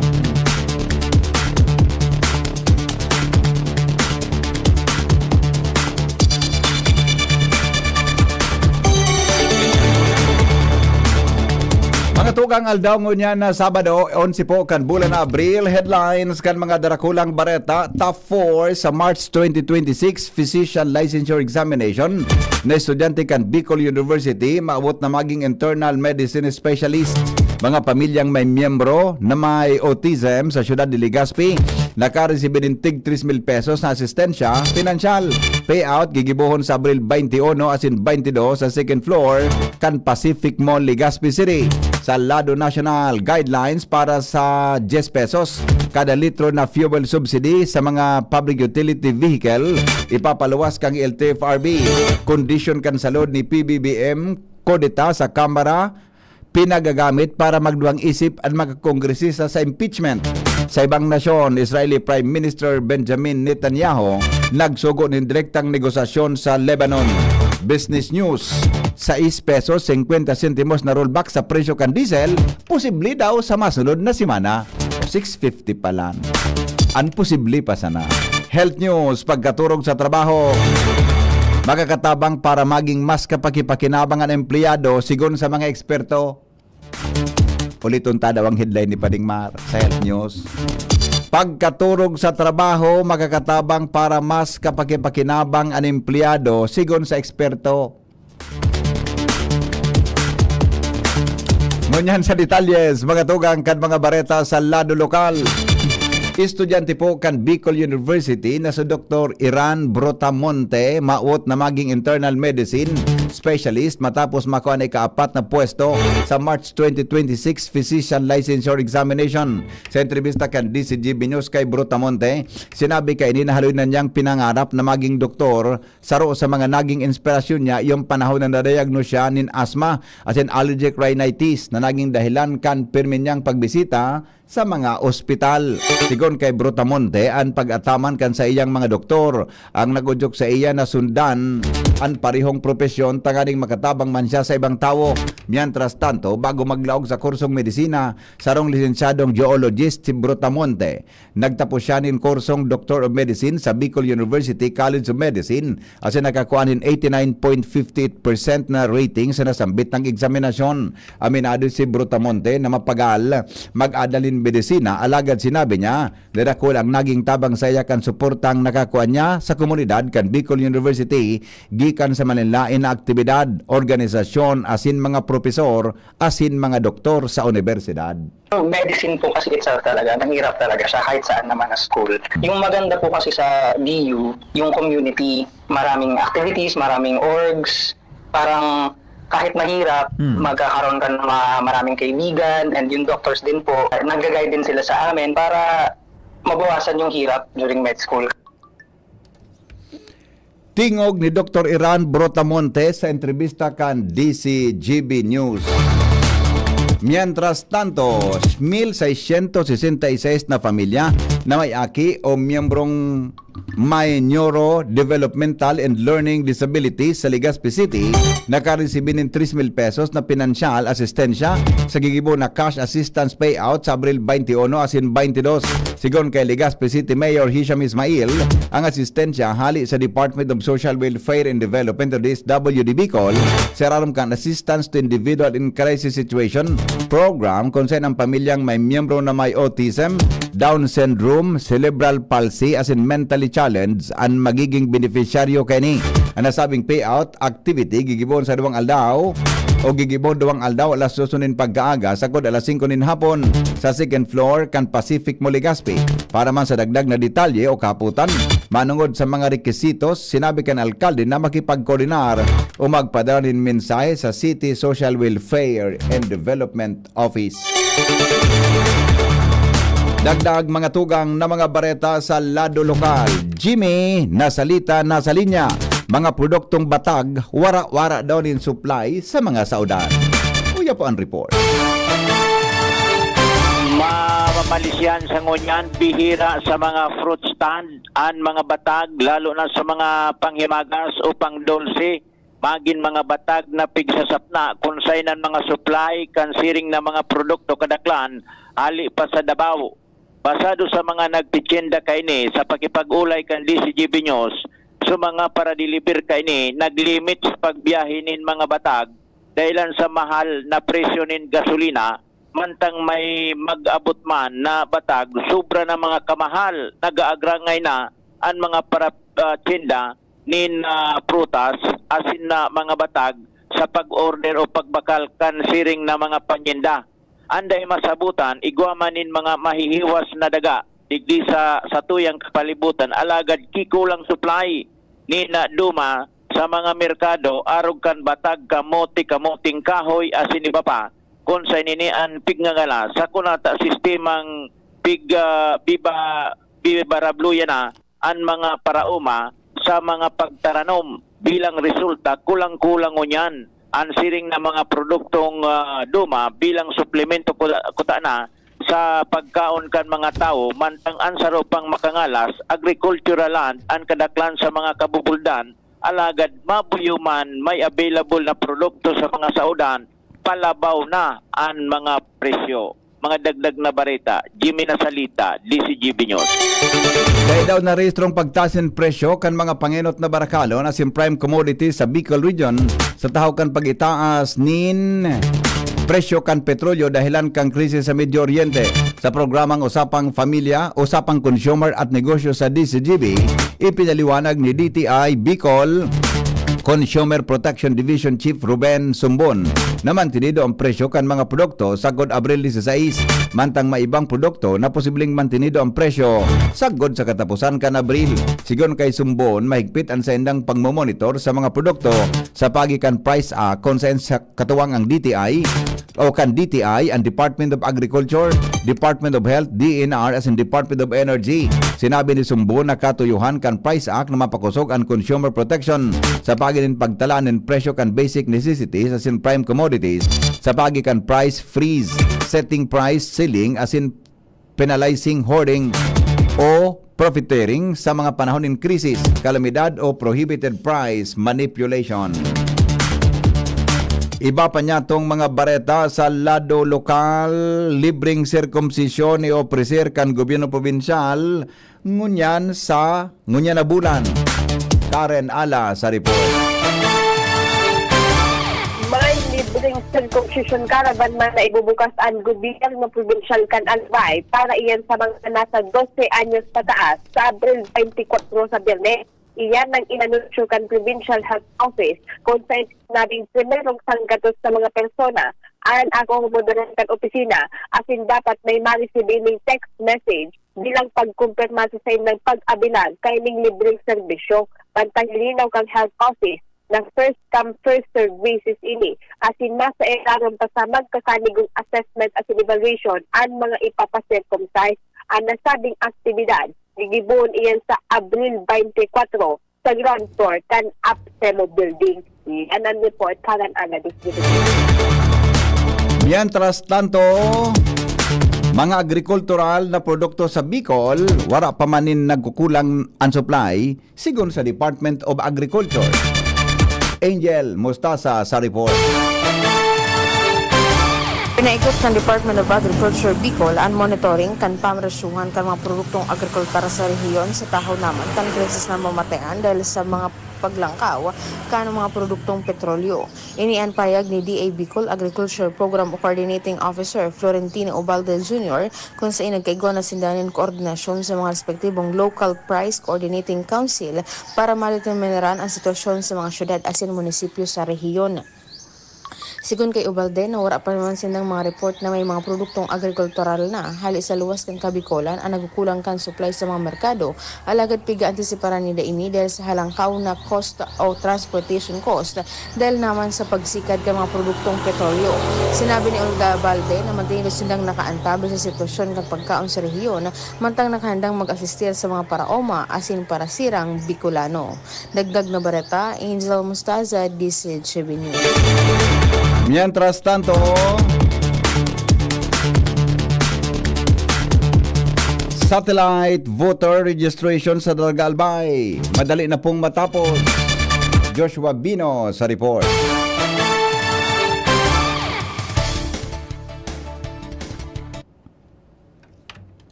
Mga tugang, aldaw ngunyan na Sabado, onse po kan bulan na Abril, headlines kan mga darakulang bareta, top four sa March twenty twenty-six Physician Licensure Examination na estudyante kan Bicol University, maabot na maging internal medicine specialist. Mga pamilyang may miyembro na may autism sa siyudad de Legazpi, nakaresibi nin tig tres mil pesos na asistensya pinansyal. Payout gigibohon sa Abril twenty-one asin twenty-two sa second floor kan Pacific Mall, Legazpi City. Sa lado nasyonal, guidelines para sa diyes pesos kada litro na fuel subsidy sa mga public utility vehicle, ipapaluwas kan L T F R B. Kondisyon kan salud ni P B B M, kudeta sa Kamara, pinagagamit para magduwang isip an mga kongresista sa impeachment. Sa ibang nasyon, Israeli Prime Minister Benjamin Netanyahu nagsugo nin direktang negosasyon sa Lebanon. Business News, sais pesos singkwenta sentimos na rollback sa presyo kan diesel, posible daw sa masunod na semana. Six fifty pa lang. An posible pa sana. Health News, pagkaturog sa trabaho, makakatabang para maging mas kapakipakinabang an empleyado, sigon sa mga eksperto. Uliton ta daw ang headline ni Pading Mar sa Health News. Pagkaturog sa trabaho, makakatabang para mas kapakipakinabang an empleyado, sigon sa eksperto. Ngunyan sa detalyes, mga tugang kan mga bareta sa lado lokal. Estudyante po kan Bicol University na si Doktor Iran Brotamonte, mawot na maging internal medicine specialist matapos makuha na ikaapat na pwesto sa March twenty twenty-six Physician Licensure Examination. Sa entrevista kan D C G B News kay Brotamonte, sinabi kaini na haloy na niyang pinangarap na maging doktor. Saro sa mga naging inspirasyon niya, yung panahon na na-diagnose siya nin asthma asin allergic rhinitis na naging dahilan kan pirmi niyang pagbisita sa mga ospital. Sigon kay Brutamonte, an pag-ataman kan saiyang mga doktor ang nag-udyok sa iya na sundan an parehong propesyon tanganing makatabang man siya sa ibang tawo. Mientras tanto, bago maglaog sa kursong medisina, sarong lisensyadong geologist si Brutamonte. Nagtapos siya nin kursong Doctor of Medicine sa Bicol University College of Medicine asin nakakua nin eighty-nine point fifty eight percent na rating sa nasambit na eksaminasyon. Aminado si Brutamonte na mapagal mag-adal nin medisina, alagad sinabi niya na dakul ang naging tabang saiya kan suportang nakakua niya sa komunidad kan Bicol University gikan sa malinlain na aktibidad, organisasyon asin mga propesor asin mga doktor sa unibersidad. Medicine po kasi itself talaga, mahirap talaga siya kahit saan naman na school. Yung maganda po kasi sa B U, yung community, maraming activities, maraming orgs, parang kahit mahirap, Hmm. magkakaroon ka ng mga maraming kaibigan, and yung doctors din po, nag-guide din sila sa amin para mabawasan yung hirap during med school. Tingog ni Doktor Iran Brotamonte sa entrevista kan D C G B News. Mientras tanto, mil seiscientos sesenta y seis na pamilya na may aki o miyembrong may neurodevelopmental and learning disabilities sa Legazpi City, nakaresibi nin tres mil pesos na pinansyal asistensya sa gigibo na cash assistance payout sa Abril twenty-one asin twenty-two. Sigon kay Legazpi City Mayor Hisham Ismail, ang asistensya hali sa Department of Social Welfare and Development o D S W D Bicol sa irarom kan Assistance to Individual in Crisis Situation Program, kung saan ang pamilyang may miyembro na may autism, Down syndrome, cerebral palsy asin mentally challenged an magiging benepisyaryo kaini. An nasabing payout activity gigibohon sa duwang aldaw o gigibohon duwang aldaw, alas dos nin pagkaaga sagkod alas singko nin hapon sa second floor kan Pacific Mall Legazpi. Para man sa dagdag na detalye o kahapotan manungod sa mga rekisitos, sinabi kan alkalde na makipagkoordinar o magpadala nin mensahe sa City Social Welfare and Development Office. Dagdag mga tugang na mga bareta sa lado lokal. Jimmy, nasalita, nasa linya. Mga produktong batag, wara-wara daw nin supply sa mga saodan. Uya po ang report. Mamamalisyan sa ngunyan, bihira sa mga fruit stand an mga batag, lalo na sa mga panghimagas o pangdolse. Magin mga batag na pigsasapna kun saen an mga supply kan siring na mga produkto kadaklan hali pa sa Davao. Basado sa mga nagtitienda kaini, sa pakipag-olay kan D C G B News, sa mga paradeliver kaini naglimit sa pagbiyahe nin mga batag dahilan sa mahal na presyo nin gasolina, mantang may mag-abot man na batag, sobra na mga kamahal, nag-aagrangay na an mga para, ah, tienda nin, ah, prutas asin na mga batag sa pag-order o pagbakal kan siring na mga panyenda. An dai masabutan, igwa man nin mga mahihiwas na daga digdi sa satuyang kapalibutan, alagad ki kulang supply nin, ah, duma sa mga merkado arog kan batag, kamote, kamoteng kahoy asin iba pa, kun saen ini an pigngangalas sa kunata sistemang pig, ah, biba, bibarabluya na an mga paraoma sa mga pagtaranom. Bilang resulta, kulang-kulang ngunyan an siring na mga produktong, ah, duma bilang suplemento kuta, kuta na sa pagkaon kan mga tawo, mantang an saro pang makangalas, agricultural land an kadaklan sa mga kabubuldan, alagad mabuyo man may available na produkto sa mga saodan, palabaw na an mga presyo. Mga dagdag na bareta, Jimmy Nasalita, D C G B News. Dai daw narehistrong pagtaas nin presyo kan mga pangenot na barakalon asin prime commodities sa Bicol Region sa tahaw kan pag-itaas nin presyo kan petrolyo dahelan kan krisis sa Medio Oriente. Sa programang Usapang Pamilya, Usapang Consumer at Negosyo sa D C G B, ipinaliwanag ni D T I Bicol Consumer Protection Division Chief Ruben Sumbon na mantinido ang presyo kan mga produkto sagkod Abril dieciséis, mantang may ibang produkto na posibleng mantinido ang presyo sagkod sa kataposan kan Abril. Sigon kay Sumbon, mahigpit an saindang pagmomonitor sa mga produkto sa paagi kan Price Act, kun saen sa katuwang ang D T I o kan D T I, ang Department of Agriculture, Department of Health, D N R, asin Department of Energy. Sinabi ni Sumbon na katuyohan kan Price Act na mapakosog an consumer protection sa paagi nin pagtala nin presyo kan basic necessities asin prime commodities sa paagi kan price freeze, setting price ceiling asin penalizing hoarding o profiteering sa mga panahon nin krisis, kalamidad o prohibited price manipulation. Iba pa niya tong mga bareta sa lado lokal, libreng sirkumsisyon i-ofrecer kan gobyerno probinsyal ngunyan sa ngunyan na bulan. Karen Ala sa report. May libreng circumcision caravan man na ibubukas an gobyerno probinsyal kan Albay para iyan sa mga nasa dose anyos pataas sa Abril twenty-four sa Biyernes. Iyan ang inanunsyo kan Provincial Health Office kung sa sinabing primerong sanggatos sa mga persona ang akomodaran kan opisina asin dapat may ma-receive ining text message bilang pagkumpirma sa saindang pag-abilan kaining libreng serbisyo. Pantang linaw kan Health Office na first come, first serve basis ini, asin nasa ilarom pa sa magkakanigong assessment asin evaluation an mga ipapasircumcise. An nasabing aktibidad, gigibohon iyan sa Abril twenty-four sa ground floor kan APSEMO Building. Yan ang report, Karan Ana Distribution. Mientras tanto, mga agrikultural na produkto sa Bicol, wara pa man nin nagkukulang an supply, sigon sa Department of Agriculture. Angel Mostasa sa report. Pinaikot kan Department of Agriculture Bicol an monitoring kan pamresyuhan kan mga produktong agrikultura sa rehiyon sa tahaw naman kan krisis na mamatayan dahil sa mga paglangkaw kan mga produktong petrolyo. Ini an pahayag ni D A Bicol Agriculture Program Coordinating Officer Florentino Ubalde Junior, kun saen nagkaigwa na sinda nin koordinasyon sa mga respektibong Local Price Coordinating Council para madeterminaran an sitwasyon sa mga syudad asin munisipyo sa rehiyon. Sigon kay Ubalde na wara pa naman sindang mga report na may mga produktong agrikultural na hali sa luwas kan Kabikolan an nagkukulang kan supply sa mga merkado, alagad piga-antisiparan ninda ini dahil sa halangkaw na cost o transportation cost dahil naman sa pagsikad kan mga produktong petrolyo. Sinabi ni Ubalde na mantido sindang nakaantabay sa sitwasyon kan pagkaon sa rehiyon, mantang nakahandang mag-asistir sa mga paraoma asin parasirang Bicolano. Dagdag na bareta, Angel Mostaza, D C G B News. Mientras tanto, satellite voter registration sa Daraga Albay, madali na pong matapos. Joshua Bino sa report.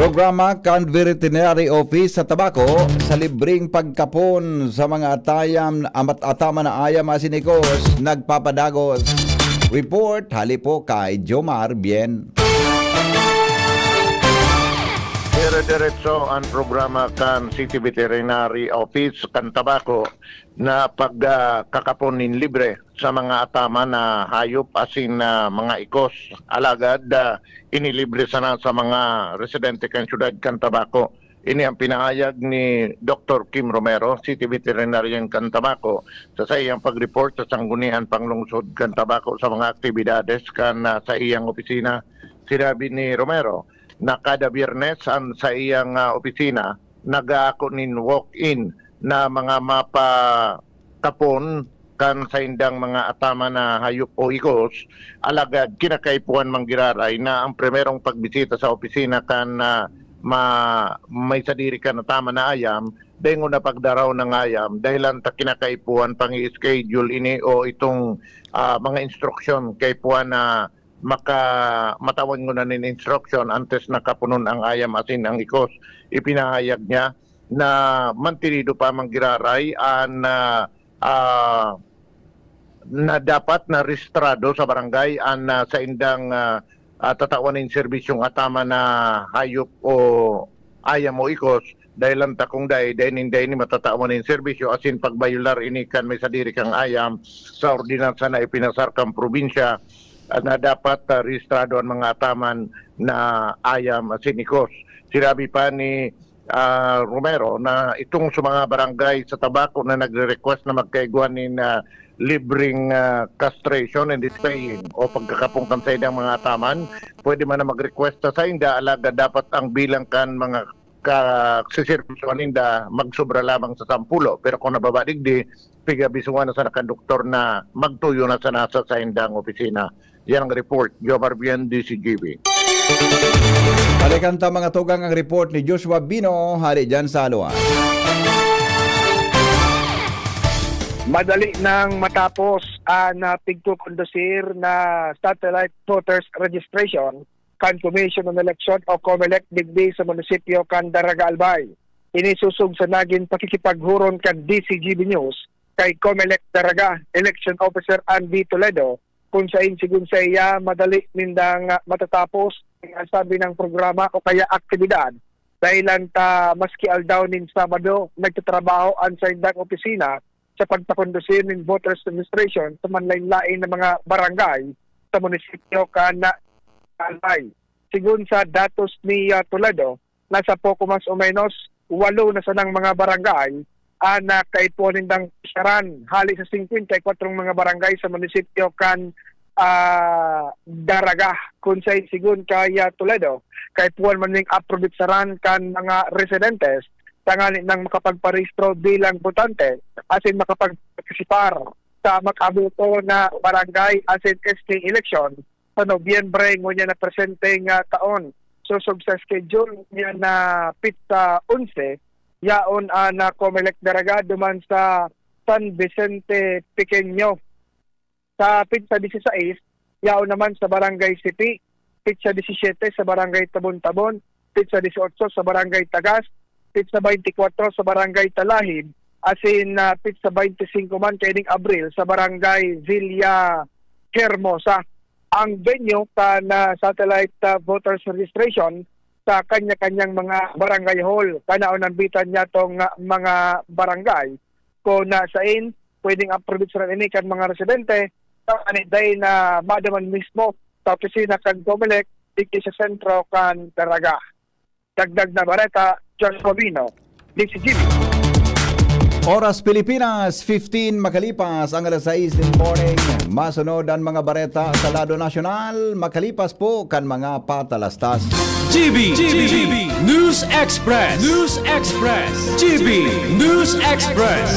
Programa kan Veterinary Office sa Tabaco sa libreng pagkapon sa mga atayam, amat-, ataman na ayam asin ikos nagpapadagos. Report hali po kay Jomar Bien. Dire-diretso an programa kan City Veterinary Office kan Tabaco na pag, ah, kakapon nin libre sa mga ataman na hayop asin, ah, mga ikos. Alagad, ah, inilibre sana sa mga residente kan siyudad kan Tabaco. Ini ang pinahayag ni Doktor Kim Romero, City Veterinarian kan Tabaco, sa saiyang pag-report sa Sangguniang Panglungsod kan Tabaco sa mga aktibidades kan, ah, saiyang opisina. Sinabi ni Romero na kada Biyernes an saiyang, ah, opisina nag-aako nin walk-in na mga mapa kapon kan saindang mga ataman na hayop o ikos, alagad kinakaipuhan man giraray na ang primerong pagbisita sa opisina kan, ah, ma-, may sadiri kan ataman na ayam, dai ngona pagdaraw na ngayam, dahelan ta kinakaipuhan pang-i-schedule ini o itong, ah, mga instruksyon kaipuhan na maka-, matawan ngona nin instruksyon antes na kaponon ang ayam asin ang ikos. Ipinahayag niya na mantinido pa man giraray an, ah, ah, na dapat na rehistrado sa barangay an, ah, saindang, ah, ah, tatawan nin serbisyong ataman na hayop o ayam o ikos, dahelan ta kung dai, dai nin, dai nin matatawan nin serbisyo asin pagbayolar ini kan may sadiri kang ayam sa ordinansa na ipinasar kan probinsya, ah, na dapat, ah, rehistrado an mga ataman na ayam asin ikos. Sinabi pa ni ah, Romero, na itong sa mga barangay sa Tabaco na nagre-request na magkaigwa nin, ah, libreng, ah, castration and spaying o pagkakapon kan saindang mga ataman, pwede man na mag-request sa sainda, alagad dapat ang bilang kan mga ka-, siserbisyohan ninda magsobra lamang sa sampulo. Pero kung nababa digdi, pigabisungan na sana kan doktor na magtuyo na sana sa saindang opisina. Yan ang report, Jomar Bien, D C G B. Balikan ta, mga tugang, ang report ni Joshua Bino, hali dyan sa Alua. Madali nang matapos ang, ah, pigkukondusir na satellite voters registration kan Commission on Election o COMELEC digdi sa munisipyo kan Daraga Albay. Ini sosog sa nagin pakikipaghuron kan D C G B News kay COMELEC Daraga Election Officer Andy Toledo, kun sain, sigon saiya, madali nindang matatapos ang sabi ng programa o kaya aktibidad dahilan ta maski aldaw nin Sabado nagtatrabaho an saindang opisina sa pagpakondusir nin voters registration sa manlain-lain na mga barangay sa munisipyo kan Albay. Sigon sa datos ni, ah, Toledo, nasa poko mas o menos walo na sanang mga barangay an, ah, kaipuhan nindang pisaran hali sa singkwenta y kwatro mga barangay sa munisipyo kan, ah, Daraga. Kun sain, sigon kay, ah, Toledo, kaipuhan man ning aprobitsaran kan mga residentes tanganing makapagparehistro bilang botante asin makapagpartisipar sa mag-aboto na barangay asin S K election sa Nobyembre ngunyan na presente nga taon. Sosog sa schedule niya na pitsa onse, yaon an, ah, Comelec Daraga duman sa San Vicente Pequeño. Sa pitsa disisais, yaon naman sa Barangay Sipi, pitsa disisiyete sa Barangay Tabon-Tabon, pitsa disotso sa Barangay Tagas, pitsa baynte kwatro sa Barangay Talahib, asin, ah, pitsa baynte singko man kaining Abril sa Barangay Villa Hermosa. Ang venue kan, ah, satellite, ah, voters registration sa kanya-kanyang mga barangay hall. Kan naon nambitan niya tong, ah, mga barangay. Kun, ah, sain, pwedeng approvecharan ini kan mga residente, tanganing dai na maduman mismo sa opisina kan Comelec digdi sa sentro kan Daraga. Dagdag na bareta, Josh Robino, D C G B. Oras Pilipinas, fifteen makalipas ang alas sais nin morning. Masunod ang mga bareta sa lado nasyonal, makalipas po kan mga patalastas. G B, G B, News Express, News Express, G B News Express.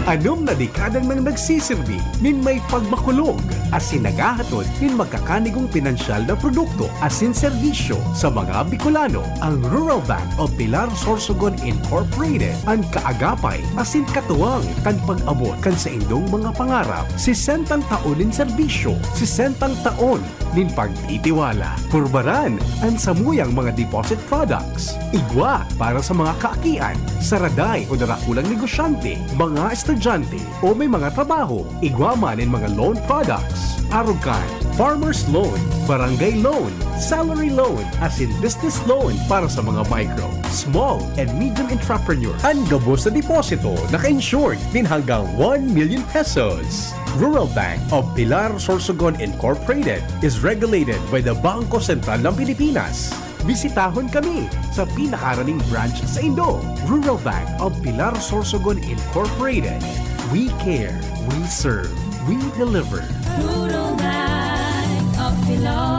Anom na dekadang nang nagsisirbi nin may pagmakulog asin naghahatod nin magkakanigong pinansyal na produkto asin serbisyo sa mga Bicolano. Ang Rural Bank of Pilar Sorsogon Incorporated an kaagapay asin katuwang kan pag-abot kan saindong mga pangarap. Sesentang taon nin serbisyo, sesentang taon nin pagtitiwala. Purbaran an samuyang mga deposit products. Igwa para sa mga kaakian, saraday o darakulang negosyante, mga estudyante o may mga trabaho. Igwa man nin mga loan products. Arog kan farmer's loan, barangay loan, salary loan, asin business loan para sa mga micro, small, and medium entrepreneur. An gabos na deposito naka-insured nin hanggang one million pesos. Rural Bank of Pilar Sorsogon Incorporated is regulated by the Bangko Sentral ng Pilipinas. Bisitahon kami sa pinakaharaning branch saindo. Rural Bank of Pilar Sorsogon Incorporated. We care, we serve, we deliver. Rural Bank of Pilar.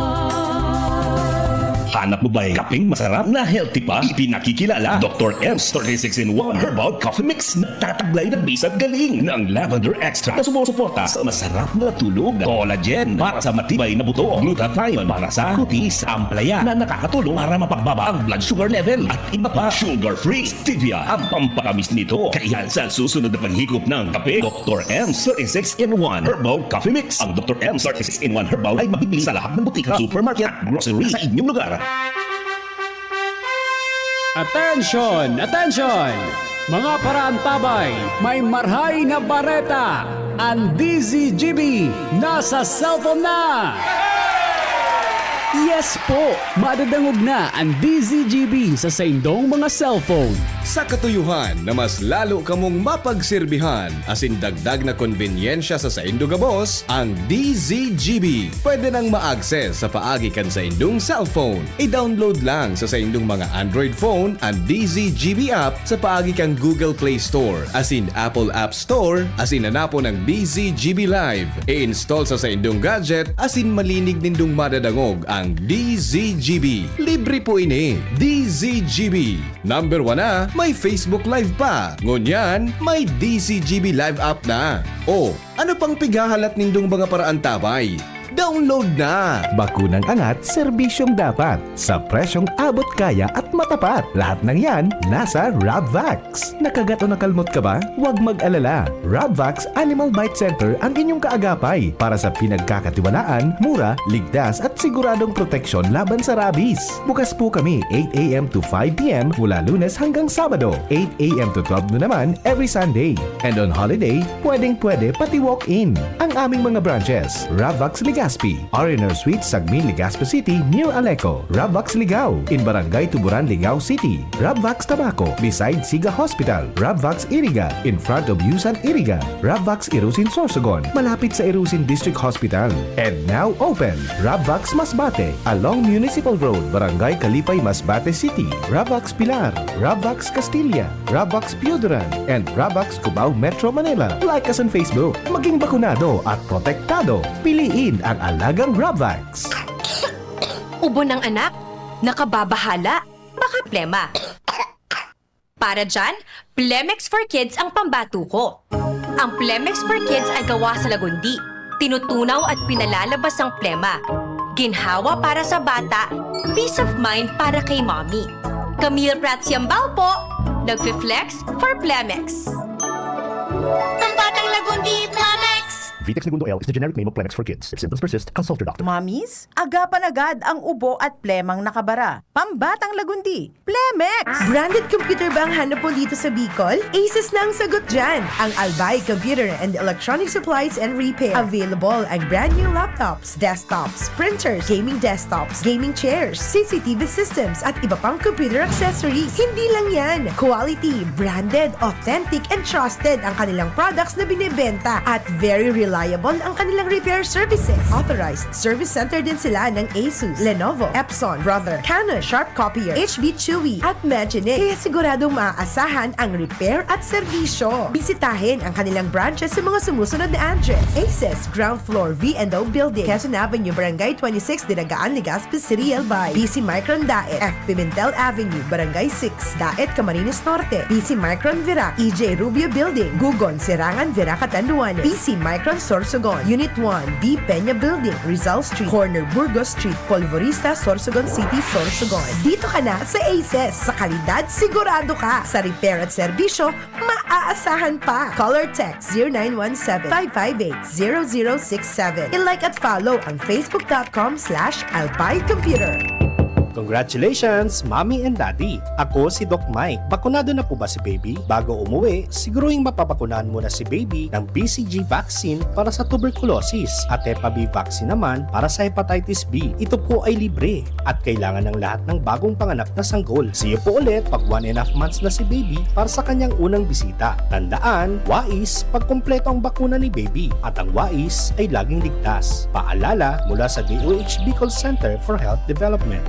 Hanap mo ba'y kapeng masarap na healthy pa? Ipinakikilala, Doktor M's thirty-six in one Herbal Coffee Mix. Nagtataglay ng bisa at galing ng lavender extract na sumusuporta sa masarap na tulog, collagen para sa matibay na buto, glutathione para sa kutis, ampalaya na nakakatulong para mapagbaba ang blood sugar level, at iba pa. Sugar-free stevia ang pampatamis nito. Kaya sa susunod na paghigop ng kape, Doktor M's thirty-six in one Herbal Coffee Mix. Ang Doktor M's thirty-six in one Herbal ay mabibili sa lahat ng butika, supermarket at grocery sa inyong lugar. Attention! Attention! Mga paraantabay, may marhay na bareta! An D Z G B nasa cellphone na! Yes po! Madadangog na an D Z G B sa saindong mga cellphone. Sa katuyohan na mas lalo kamong mapagserbihan asin dagdag na konbenyensya sa saindo gabos, ang D Z G B pwede nang ma-access sa paagi kan saindong cellphone. I-download lang sa saindong mga Android phone an D Z G B app sa paagi kan Google Play Store asin Apple App Store asin hanapon ang D Z G B Live. I-install sa saindong gadget asin malinig nindong madadangog ang D Z G B. Libre po ini. D Z G B. Number one na, may Facebook Live pa. Ngunyan, may D Z G B Live app na. O, ano pang pighahalat nindong mga paraantabay? Download na! Bakunang angat, serbisyong dapat, sa presyong abot kaya at matapat. Lahat ng yan, nasa Rabvax. Nakagat o nakalmot ka ba? Huwag mag-alala. Rabvax Animal Bite Center ang inyong kaagapay para sa pinagkakatiwalaan, mura, ligtas at siguradong proteksyon laban sa rabies. Bukas po kami eight a m to five p m mula Lunes hanggang Sabado, eight a m to twelve noon naman every Sunday. And on holiday, pwedeng-pwede pati walk-in. Ang aming mga branches, Rabvax Legazpi, R and R Suites, Sagmin, Legazpi City, near Aleco, Rabvax Ligao, in Barangay Tuburan, Ligao City, Rabvax Tabaco, beside Siga Hospital, Rabvax Iriga, in front of Yusan Iriga, Rabvax Irusin Sorsogon, malapit sa Irusin District Hospital, and now open, Rabvax Masbate, along Municipal Road, Barangay Kalipay, Masbate City, Rabvax Pilar, Rabvax Castilla, Rabvax Pioduran, and Rabvax Cubao, Metro Manila. Like us on Facebook. Maging bakunado at protektado. Piliin ang alagang Rabvax. Ubo ng anak? Nakababahala? Baka plema. Para dyan, Plemex for Kids ang pambato ko. Ang Plemex for Kids ay gawa sa lagundi. Tinutunaw at pinalalabas ang plema. Ginhawa para sa bata, peace of mind para kay mommy. Camille Prats Yambao po, nagfi-flex for Plemex. Ang batang Lagundi, Plemex! Vitex Negundo L is the generic name of Plemex for kids. If symptoms persist, consult your doctor. Mommies, agapan agad ang ubo at plemang nakabara. Pambatang Lagundi, Plemex! Branded computer ba ang hanap mo dito sa Bicol? Asus na ang sagot dyan! Ang Albay Computer and Electronic Supplies and Repair. Available ang brand new laptops, desktops, printers, gaming desktops, gaming chairs, C C T V systems, at iba pang computer accessories. Hindi lang yan! Quality, branded, authentic, and trusted ang kanilang products na binebenta, at very reliable ang kanilang repair services. Authorized service center din sila ng Asus, Lenovo, Epson, Brother, Canon, Sharp Copier, H B Chewy, at Magine. Kaya siguradong maaasahan ang repair at serbisyo. Bisitahin ang kanilang branches sa mga sumusunod na address: Aces, ground floor, V and O Building, Quezon Avenue, Barangay twenty-six, Dinagaan, Legazpi City, Albay. B C Micron Daet, F Pimentel Avenue, Barangay six, Daet, Camarines Norte. B C Micron Virac, E J Rubio Building, Gugon, Serangan, Virac, Catanduanes. B C Micron Sorsogon, Unit one, B Peña Building, Rizal Street, corner Burgos Street, Polvorista, Sorsogon City, Sorsogon. Dito ka na sa Aces. Sa kalidad, sigurado ka. Sa repair at serbisyo, maaasahan pa. Call or text zero nine one seven, five five eight, zero zero six seven. I-like at follow ang facebook dot com slash albay computer. Congratulations, Mommy and Daddy! Ako si Doc Mike. Bakunado na po ba si Baby? Bago umuwi, siguruhing mapabakunahan muna si Baby ng B C G vaccine para sa tuberculosis at Hepa B vaccine naman para sa hepatitis B. Ito po ay libre at kailangan ng lahat ng bagong panganak na sanggol. See you po ulit pag one and a half months na si Baby para sa kanyang unang bisita. Tandaan, wais pag kumpleto ang bakuna ni Baby at ang wais ay laging ligtas. Paalala mula sa D O H Bicol Center for Health Development.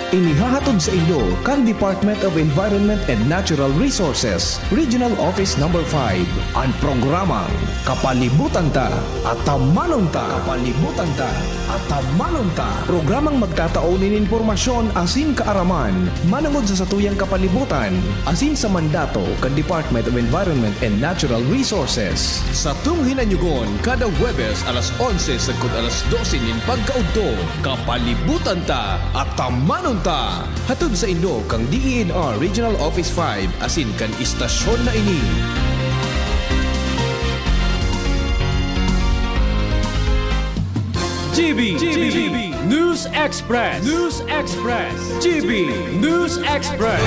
Inihahatod sa inyo kan Department of Environment and Natural Resources, Regional Office Number five, an programang Kapalibutan Ta, Atamanon Ta. Kapalibutan Ta, Atamanon Ta. Programang magtatao nin impormasyon asin kaaraman manongod sa satuyang kapalibutan asin sa mandato kan Department of Environment and Natural Resources. Satong hinanyugon kada Huwebes alas onse sagkod alas dose nin pagkaudto. Kapalibutan Ta, Atamanon Ta! Hatod sa inyo kan D E N R Regional Office five asin kan istasyon na ini. G B, G B, News Express, News Express, G B, News Express.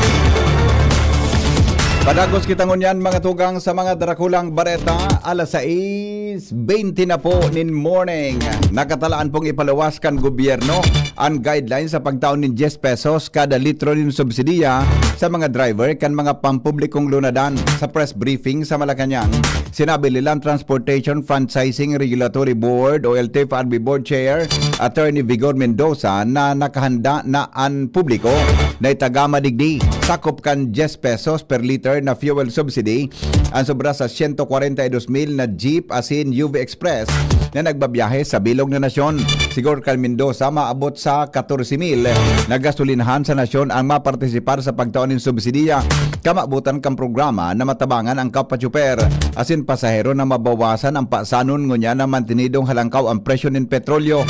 Padagos kita ngunyan, mga tugang, sa mga darakulang bareta. Alas sais bente na po nin morning. Nakatalaan pong ipaluwas kan gobyerno an guidelines sa pagtao nin diyes pesos kada litro nin subsidiya sa mga driver kan mga pampublikong lunadan. Sa press briefing sa Malacañang, sinabi ni Land Transportation Franchising Regulatory Board o L T F R B Board Chair Attorney Vigor Mendoza na nakahanda na an publiko na itagama digdi. Sakop kan diyes pesos per liter na fuel subsidy an sobra sa siyento kwarenta y dos mil na jeep asin U V Express na nagbabiyahe sa bilog na nasyon. Siguro kan Mendoza, maabot sa katorse mil na gasolinahan sa nasyon ang mapartisipar sa pagtao nin subsidiya. Kamabutan kan programa na matabangan ang kapwa tsuper asin pasahero na mabawasan ang pasanon ngunyan na mantenidong halangkaw ang presyo nin petrolyo.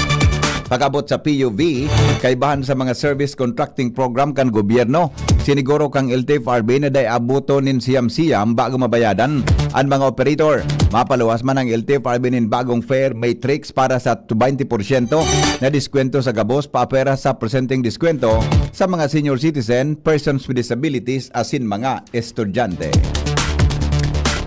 Pag-abot sa P U V, kaibahan sa mga service contracting program kan gobyerno, siniguro kang L T F R B na dai abuton nin siyam-siyam bago mabayadan an mga operator. Mapaluwas man ang L T F R B nin bagong fare matrix para sa twenty porsyento na diskwento sa gabos paapwera sa porsyentong diskwento sa mga senior citizen, persons with disabilities asin mga estudyante.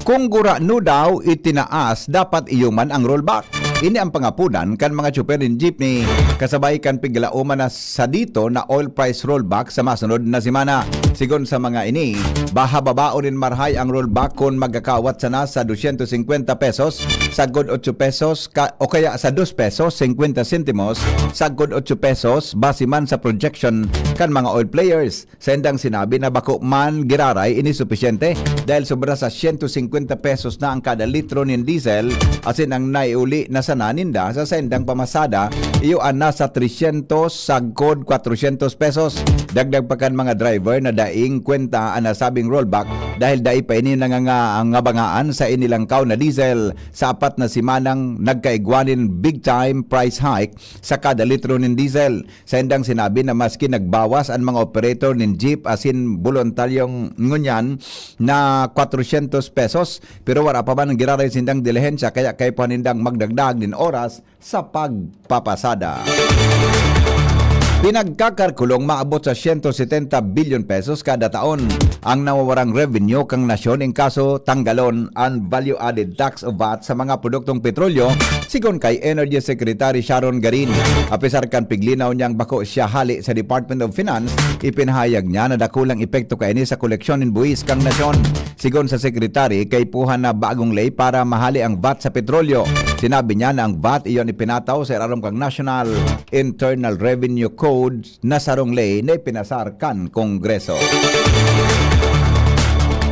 Kung gurano daw itinaas, dapat iyo man ang rollback. Ini ang pangapodan kan mga tsuper nin jeepney, kasabay kan piglaoman na sadito na oil price rollback sa masunod na semana. Sigon sa mga ini, baha babaon nin marhay ang rollback kun magkakaawat sana sa dosyentos singkwenta pesos sagkod otso pesos ka, o kaya sa dos pesos singkwenta sentimos sagkod otso pesos, base man sa projection kan mga oil players. Saindang sinabi na bako man giraray ini supisyente dahil sobra sa siyento singkwenta pesos na ang kada litro nin diesel, asin ang naiuli na sana ninda sa saindang pamasada, iyo an nasa tresyentos sagkod kwatrosyentos pesos. Dagdag pa kan mga driver na daing kwenta an nasabing rollback dahil dai pa ini nanganga-, ngabangaan sa inilangkaw na diesel sa apat na semanang nagkaigwa nin big time price hike sa kada litro nin diesel. Saindang sinabi na maski nagbawas an mga operator nin jeep asin boluntaryong ngunyan na kwatrosyentos pesos, pero wara pa man giraray sindang dilihensya kaya kaipuhan nindang magdagdag nin oras sa pagpapasada. Pinagkakalkulong maabot sa siyento setenta bilyon pesos kada taon ang nawawarang revenue kan nasyon in kaso tanggalon an value-added tax o vat sa mga produktong petrolyo, sigon kay Energy Secretary Sharon Garin. Apisar kan piglinaw niyang bako siya hali sa Department of Finance, ipinahayag niya na dakulang epekto kaini sa koleksyon nin buwis kan nasyon. Sigon sa Secretary, kaipuhan na bagong ley para mahali ang vat sa petrolyo. Sinabi niya na ang vat iyon ipinataw sa irarom kan National Internal Revenue Code na sarong ley na ipinasar kan Kongreso.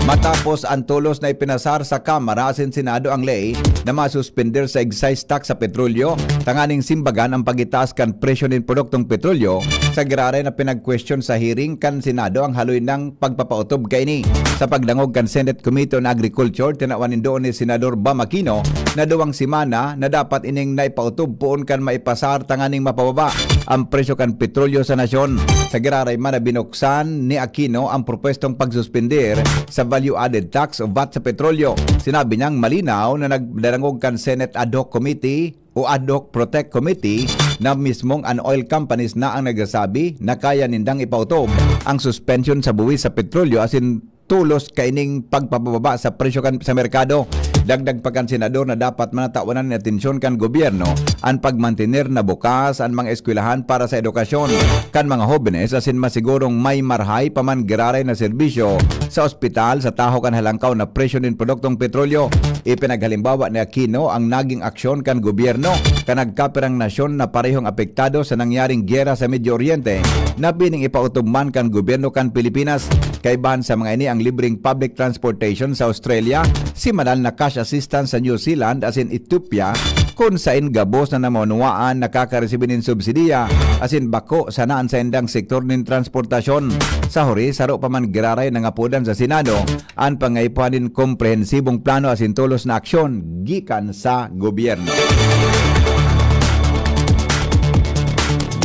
Matapos an tolos na ipinasar sa Kamara asin Senado ang ley na masuspender sa excise tax sa petrolyo, tanganing simbagan ang pagitaas kan presyo nin produktong petrolyo, sa giraray na pinagkwestiyon sa hearing kan Senado ang haloy nang pagpapaotob kaini. Sa pagdangog kan Senate Committee on Agriculture, tinawan nin duon ni Senador Bam Aquino na duwang semana na dapat ining naipaotob poon kan maipasar tanganing mapababa ang presyo kan petrolyo sa nasyon. Sa giraray man na binuksan ni Aquino ang propwestong pagsuspender sa value-added tax o vat sa petrolyo. Sinabi niyang malinaw na nagdadangog kan Senate Ad Hoc Committee o Ad Hoc Protect Committee na mismong an oil companies na ang nagsasabi na kaya nindang ipautob ang suspension sa buwis sa petrolyo asin tolos kaining pagpapababa sa presyo kan, sa merkado. Dagdag pa kan senador na dapat man tawanan nin atensyon kan gobyerno an pagmantener na bukas an mga eskwelahan para sa edukasyon kan mga hobenes asin masigurong may marahay pa man giraray na serbisyo sa ospital sa tahaw kan halangkaw na presyo nin produktong petrolyo. Ipinaghalimbawa ni Aquino ang naging aksyon kan gobyerno kan nagkapirang nasyon na parehong apektado sa nangyaring gyera sa Medio Oriente na pining ipautob man kan gobyerno kan Pilipinas. Kaibahan sa mga ini ang libreng public transportation sa Australia, semanal na cash assistance sa New Zealand asin Ethiopia, kun sain gabos na namamanuwaan nakakaresibi nin subsidiya asin bako sana an saindang sektor nin transportasyon. Sa huri, saro pa man giraray nangapodan sa Senado an pangaipuhan nin komprehensibong plano asin tolos na aksyon gikan sa gobyerno.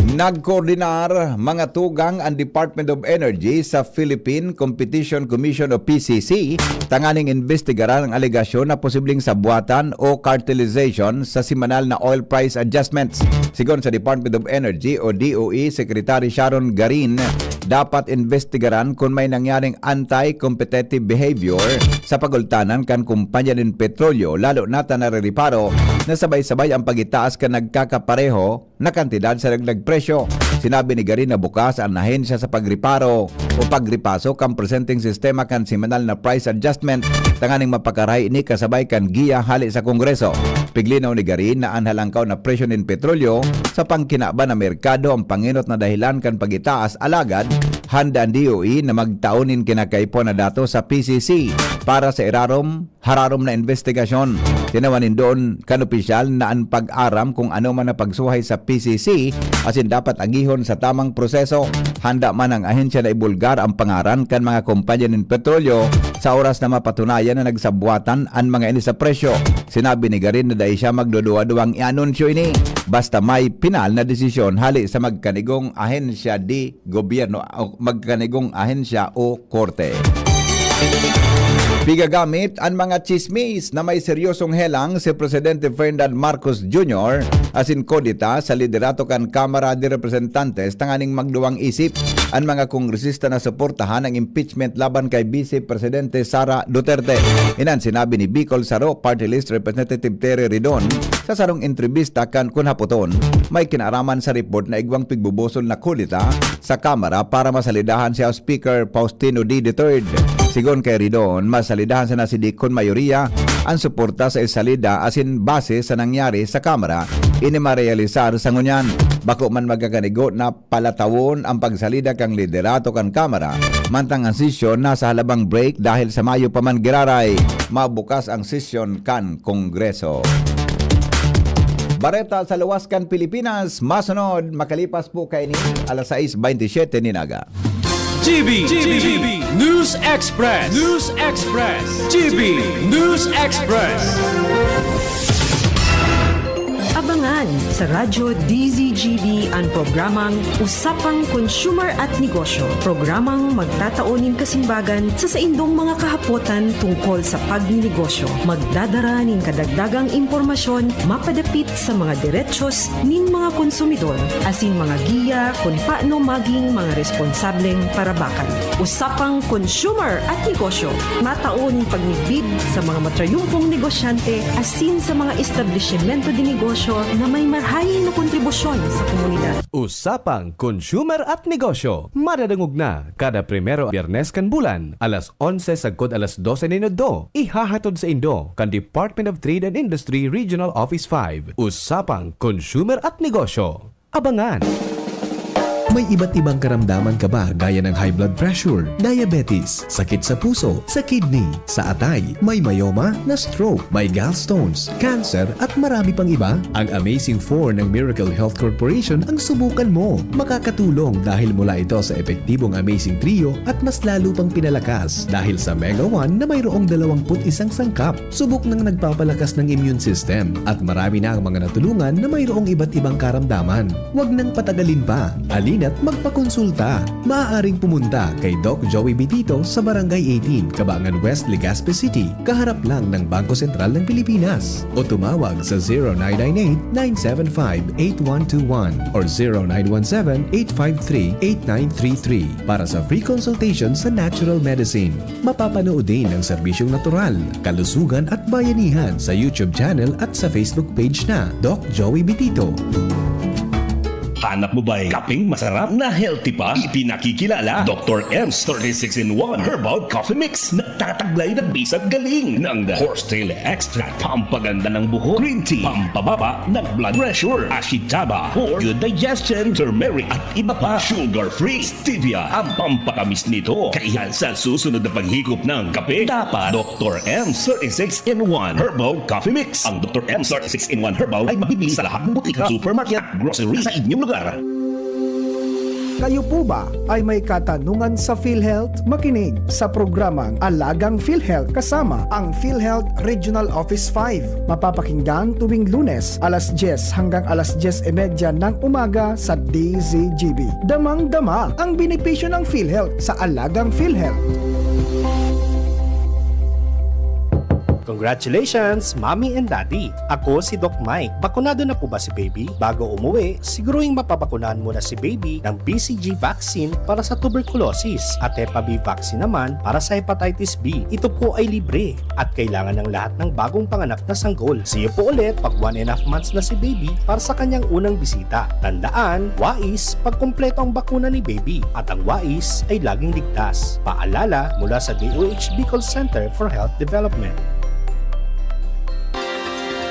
Nagkoordinar mga tugang an Department of Energy sa Philippine Competition Commission o P C C tanganing imbestigaran ang alegasyon na posibleng sabwatan o cartelization sa semanal na oil price adjustments. Sigon sa Department of Energy o D O E Secretary Sharon Garin, dapat imbestigaran kun may nangyaring anti-competitive behavior sa pagultanan kan kumpanya nin petrolyo, lalo na ta narereparo na sabay-sabay ang pagitaas kan nagkakapareho na kantidad sa dagdag presyo. Sinabi ni Garin na bukas an ahensya sa pagreparo o pagripaso kan presenteng sistema kan semanal na price adjustment tanganing mapakarahay ini kasabay kan giya hale sa Kongreso. Piglinaw ni Garin na an halangkaw na presyo nin petrolyo sa pangkinaban na merkado ang pangenot na dahilan kan pagitaas, alagad handa an D O E na magtao nin kinakaipuhan na datos sa P C C para sa irarom hararom na imbestigasyon. Tinawan nin duon kan opisyal na an pag-aram kung ano man na pagsuhay sa P C C asin dapat agihon sa tamang proseso. Handa man ang ahensya na ibulgar ang pangaran kan mga kompanya nin petrolyo sa oras na mapatunayan na nagsabwatan an mga ini sa presyo. Sinabi ni Garin na dai siya magduduwa-duwang i-anunsyo ini basta may pinal na desisyon hali sa magkanigong ahensya di gobyerno o magkanigong ahensya o korte. Pigagamit an mga chismis na may seryosong helang si Presidente Ferdinand Marcos Junior asin kudeta sa liderato kan Kamara de Representantes tanganing magduwang isip an mga kongresista na suportahan ang impeachment laban kay Vice Presidente Sara Duterte. Inan sinabi ni Bicol Saro Party List Representative Terry Ridon sa sarong entrevista kan kun hapoton may kinaaraman sa report na igwang pigbubusol na kudeta sa Kamara para masalidahan si House Speaker Faustino D. the third. Sigon kay Ridon, masalidahan sana si Dikon mayoriya an suporta sa isalida asin base sa nangyari sa Kamara, ini marealisar sa ngunyan. Bako man magkakanigo na palatawon ang pagsalida kan liderato kan Kamara, mantang ang sesyon nasa halabang break dahil sa mayo pa man giraray mabukas ang sesyon kan Kongreso. Bareta sa luwas kan Pilipinas, masunod makalipas po kaini alas sais bentisiete nin aga. G B, G B, News Express, News Express, G B News Express. Abangan sa Radyo D Z G B an programang Usapang Consumer at Negosyo, programang magtatao nin kasimbagan sa saindong mga kahapotan tungkol sa pagninegosyo. Magdadara nin kadagdagang impormasyon mapadapit sa mga derechos nin mga konsumidor, asin mga giya kun paano maging mga responsableng parabakan. Usapang Consumer at Negosyo, matao nin pagmidbid sa mga matrayumpong negosyante asin sa mga establisimento de negosyo na may marahay na kontribusyon sa komunidad. Usapang Consumer at Negosyo, madadangog na kada primero Biyernes kan bulan, alas onse sagkod alas dose nin udto. Ihahatod saindo kan Department of Trade and Industry Regional Office five. Usapang Consumer at Negosyo. Abangan! May iba't ibang karamdaman ka ba, gaya ng high blood pressure, diabetes, sakit sa puso, sa kidney, sa atay, may myoma, na-stroke, may gallstones, cancer, at marami pang iba? Ang Amazing four ng Miracle Health Corporation ang subukan mo. Makakatulong dahil mula ito sa epektibong Amazing Trio at mas lalo pang pinalakas dahil sa Mega one na mayroong dalawampu't isang sangkap. Subok nang nagpapalakas ng immune system at marami na ang mga natulungan na mayroong iba't ibang karamdaman. Huwag nang patagalin pa. Halina't magpakonsulta. Maaaring pumunta kay Doc Joey Bitito sa Barangay eighteen, Cabangan West, Legazpi City, kaharap lang ng Bangko Sentral ng Pilipinas. O tumawag sa zero nine nine eight, nine seven five, eight one two one or zero nine one seven, eight five three, eight nine three three para sa free consultation sa natural medicine. Mapapanood din ang serbisyong natural, kalusugan at bayanihan sa YouTube channel at sa Facebook page na Doc Joey Bitito. Hanap mo ba'y kapeng masarap na healthy pa? Ipinakikilala, Doctor M's thirty-six in one Herbal Coffee Mix. Nagtataglay ng bisag galing ng horsetail extract, pampaganda ng buhok, green tea, pampababa ng blood pressure, ashitaba for good digestion, turmeric at iba pa. Sugar-free, stevia ang pampatamis nito. Kaya sa susunod na paghigop ng kape, dapat Doctor M's thirty-six in one Herbal Coffee Mix. Ang Doctor M's thirty-six in one Herbal ay mabibili sa lahat ng butika, supermarket at grocery sa inyong lugar. Kayo po ba ay may katanungan sa PhilHealth? Makinig sa programang Alagang PhilHealth kasama ang PhilHealth Regional Office five. Mapapakinggan tuwing Lunes, alas dyes hanggang alas dyes y media ng umaga sa D Z G B. Damang-dama ang benepisyo ng PhilHealth sa Alagang PhilHealth. Congratulations, Mommy and Daddy! Ako si Doc Mike. Bakunado na po ba si baby? Bago umuwi, siguruhing mapabakunahan muna si baby ng B C G vaccine para sa tuberculosis at Hepa B vaccine naman para sa hepatitis B. Ito po ay libre at kailangan ng lahat ng bagong panganak na sanggol. See you po ulit pag one and a half months na si baby para sa kanyang unang bisita. Tandaan, wais pag kumpleto ang bakuna ni baby at ang wais ay laging ligtas. Paalala mula sa D O H Bicol Center for Health Development.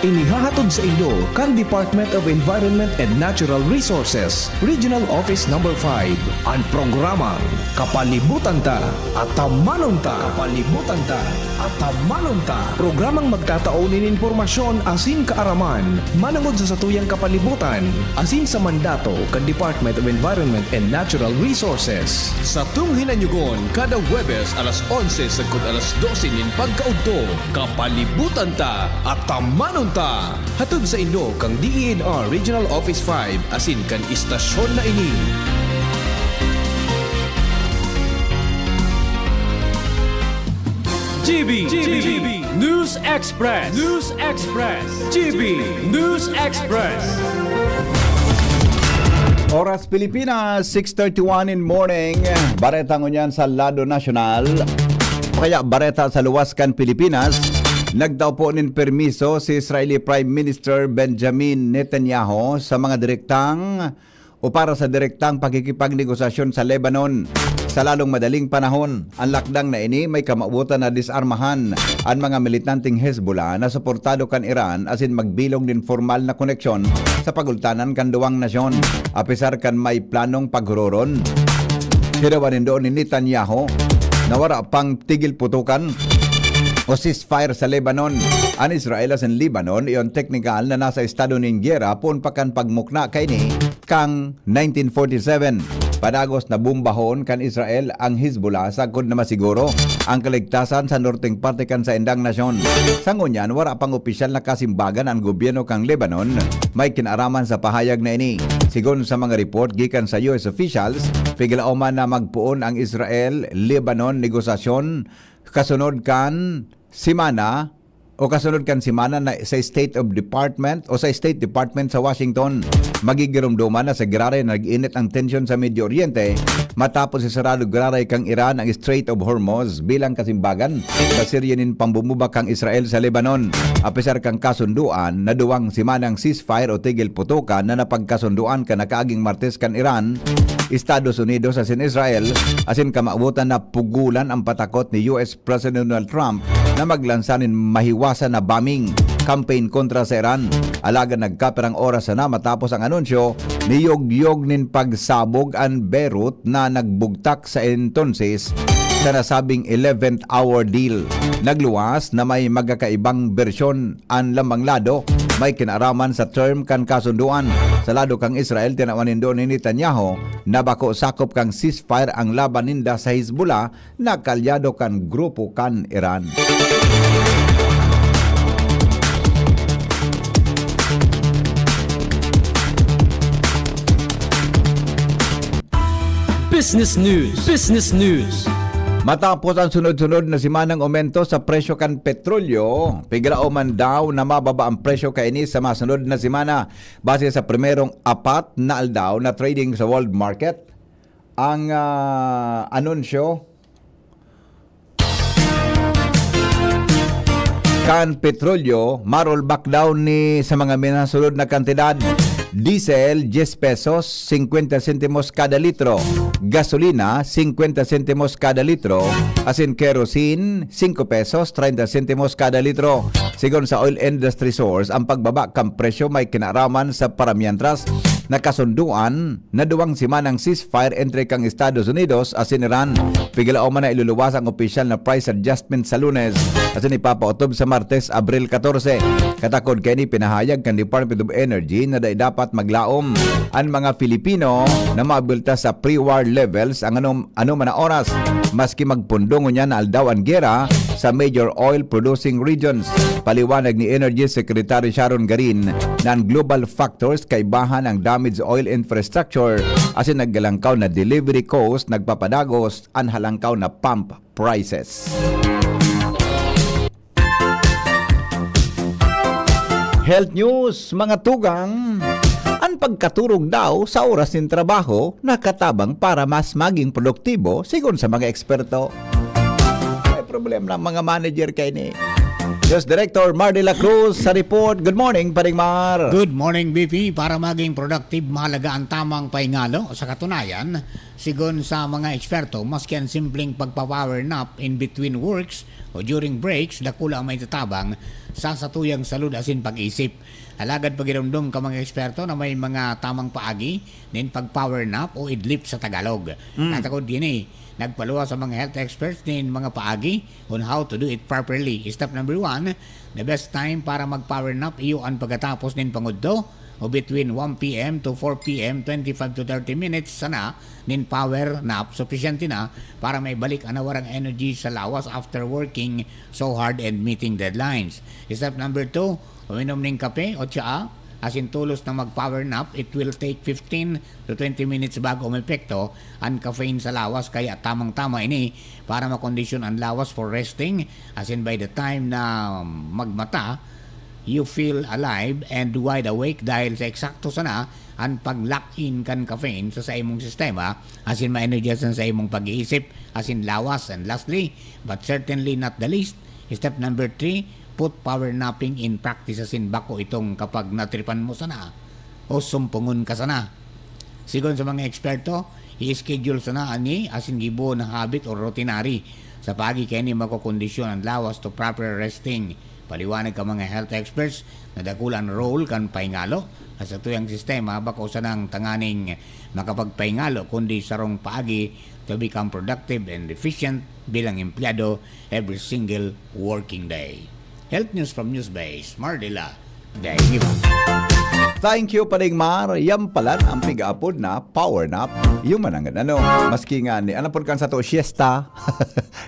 Inihahatod saindo kan Department of Environment and Natural Resources, Regional Office Number five, an programang Kapalibutan Ta, Atamanon Ta. Kapalibutan Ta, Atamanon Ta. Programang magtatao nin impormasyon asin kaaraman manongod sa satuyang kapalibutan asin sa mandato kan Department of Environment and Natural Resources. Satong hinanyugon kada Huwebes alas onse sagkod alas dose nin pagkaudto, Kapalibutan Ta, Atamanon Ta. Hatod saindo kan D E N R Regional Office five asin kan istasyon na ini. G B, G B, News Express, News Express, G B News Express. Oras Pilipinas, six thirty-one in morning. Bareta ngunyan sa lado nasyonal, o kaya bareta sa luwas kan Pilipinas. Nagtao po nin permiso si Israeli Prime Minister Benjamin Netanyahu sa mga direktang o para sa direktang pakikipagnegosasyon sa Lebanon sa lalong madaling panahon. An lakdang na ini may kamawotan na disarmahan an mga militanteng Hezbollah na suportado kan Iran asin magbilog nin formal na koneksyon sa pagultanan kan duwang nasyon, apesar kan may planong paghuroron. Hirawan nindo ni Netanyahu na wara pang tigil putukan o ceasefire sa Lebanon. An Israel asin Lebanon iyo an teknikal na nasa estado nin giyera poon pa kan pagmukna kaini kan nineteen forty-seven. padagos na bombahon kan Israel ang Hezbollah sagkod na masiguro ang kaligtasan sa norteng parte kan saindang nasyon. Sa ngunyan, wara pang opisyal na kasimbagan an gobyerno kan Lebanon may kinaaraman sa pahayag na ini. Sigon sa mga report gikan sa U S officials, piglaoman na magpoon ang Israel-Lebanon negosasyon kasunod kan semana o kasunod kan semana na sa State of Department o sa State Department sa Washington. Magigiromdoman na sa giraray na nag-init ang tensyon sa Medio Oriente matapos isarado giraray kan Iran ang Strait of Hormuz bilang kasimbagan sa serye nin pambumuba kan Israel sa Lebanon. Apisar kan kasunduan na duwang semanang ceasefire o tigil putukan na napagkasunduan kan nakaaging Martes kan Iran, Estados Unidos asin Israel, asin kamawotan na pugulan ang patakot ni U S President Donald Trump na maglansa nin mahiwasan na bombing campaign kontra sa Iran. Alagad nagkapirang oras sana matapos ang anunsyo, niyogyog nin pagsabog an Beirut na nagbugtak sa entonses sa nasabing eleventh hour deal. Nagluwas na may magkakaibang bersyon an lambang lado may kinaaraman sa term kan kasunduan. Sa lado kan Israel, tinawan nindo ni Netanyahu na bako sakop kan ceasefire ang laban ninda sa Hezbollah na kaalyado kan grupo kan Iran. Business News. Business News. Matapos ang sunod-sunod na semanang aumento sa presyo kan petrolyo, piglaoman daw na mababa ang presyo kaini sa masunod na semana. Base sa primerong apat na aldaw na trading sa world market, ang, ah, anunsyo kan petrolyo, ma-rollback daw ni sa mga minasunod na kantidad: diesel, diyes pesos, singkwenta sentimos kada litro; gasolina, singkwenta sentimos kada litro; asin kerosene, singko pesos, treinta sentimos kada litro. Sigon sa oil industry source, ang pagbaba kan presyo may kinaaraman sa paramientras na kasunduan na duwang semanang ceasefire entre kan Estados Unidos asin Iran. Piglaoman na iluluwas ang opisyal na price adjustment sa Lunes asin ipapaotob sa Martes, Abril katorse. Katakod kaini, pinahayag kan Department of Energy na dai dapat maglaom an mga Filipino na maabulta sa pre-war levels ang anom-, anoman na oras, maski magpundo ngunyan na aldaw an gera sa major oil producing regions. Paliwanag ni Energy Secretary Sharon Garin na an global factors kaibahan ang damaged oil infrastructure asin naglalangkaw na delivery cost nagpapadagos an halangkaw na pump prices. Health News, mga tugang. An pagkaturog daw sa oras nin trabaho nakatabang para mas maging produktibo, sigon sa mga eksperto. May problema ang mga manager kaini. News Director Mar de la Cruz sa report. Good morning, Paring Mar. Good morning, B P. Para maging productive, mahalaga ang tamang pahingalo. Sa katunayan, sigon sa mga eksperto, maski ang simpleng pagpa-power nap in between works o during breaks, dakula ang maitatabang sa satuyang salud asin pag-isip. Alagad pagiromdom kan mga eksperto na may mga tamang paagi nin pag-power nap o idlip sa Tagalog. Mm. Natakod din eh, nagpaluwas ang mga health experts nin mga paagi on how to do it properly. Step number one, the best time para mag-power nap iyo an pagkatapos nin pangudto o between one P M to four P M, twenty-five to thirty minutes sana nin power nap, supisyente na para maibalik an nawarang energy sa lawas after working so hard and meeting deadlines. Step number two, uminom nin kape o tsaa, asin tolos na mag-power nap. It will take fifteen to twenty minutes bago umepekto an caffeine sa lawas, kaya tamang-tama ini para makondisyon an lawas for resting, asin by the time na magmata, you feel alive and wide awake dahil sa eksakto sana an pag-lock in kan caffeine sa, sa imong sistema, asin ma-energize an sa imong pag-iisip, asin lawas. And lastly, but certainly not the least, step number three, put power napping in practice, asin bako itong kapag natripan mo sana o sumpungon ka sana. Sigon sa mga eksperto, i-schedule sana ani asin gibo na habit o routinary. Sa paagi kaini, makokondisyon an lawas to proper resting. Paliwanag kan mga health experts na dakula an role kan pahingalo sa satuyang sistema, bako sanang tanganing makapagpahingalo, kundi sarong paagi to become productive and efficient bilang empleyado every single working day. Health News from Newsbase, Mardila Dainiba. Thank you, Paring Mar. Yan pala ang piga-apod na power nap. Yung manangan ano, maski nga ni, ano po kan sa to, siesta.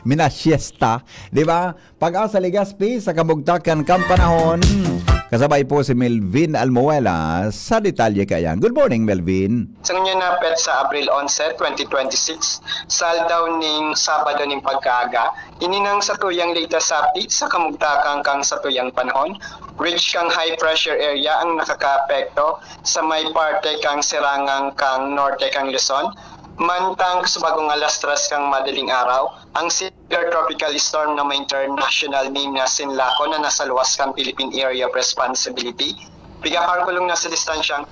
Mina siesta, di ba? Pag-asa Legazpi sa kamugtakan kan panahon. Kasabay po si Melvin Almuela sa detalye kayan. Good morning, Melvin. Sa ngunyan na petsa, Abril onse, twenty twenty-six, sa aldaw ning Sabado ning pagkaaga, ini nang satuyang latest update sa kamugtakan kan satuyang panahon. Rich kan high pressure area ang nakakaapekto sa may parte kan sirangan kan norte kan Luzon. Mantang sa bagong alas tres kan madaling araw, ang severe tropical storm na may international name na Sinlaco na nasa luwas kan Philippine Area of Responsibility, pigakalkulong na sa distansyang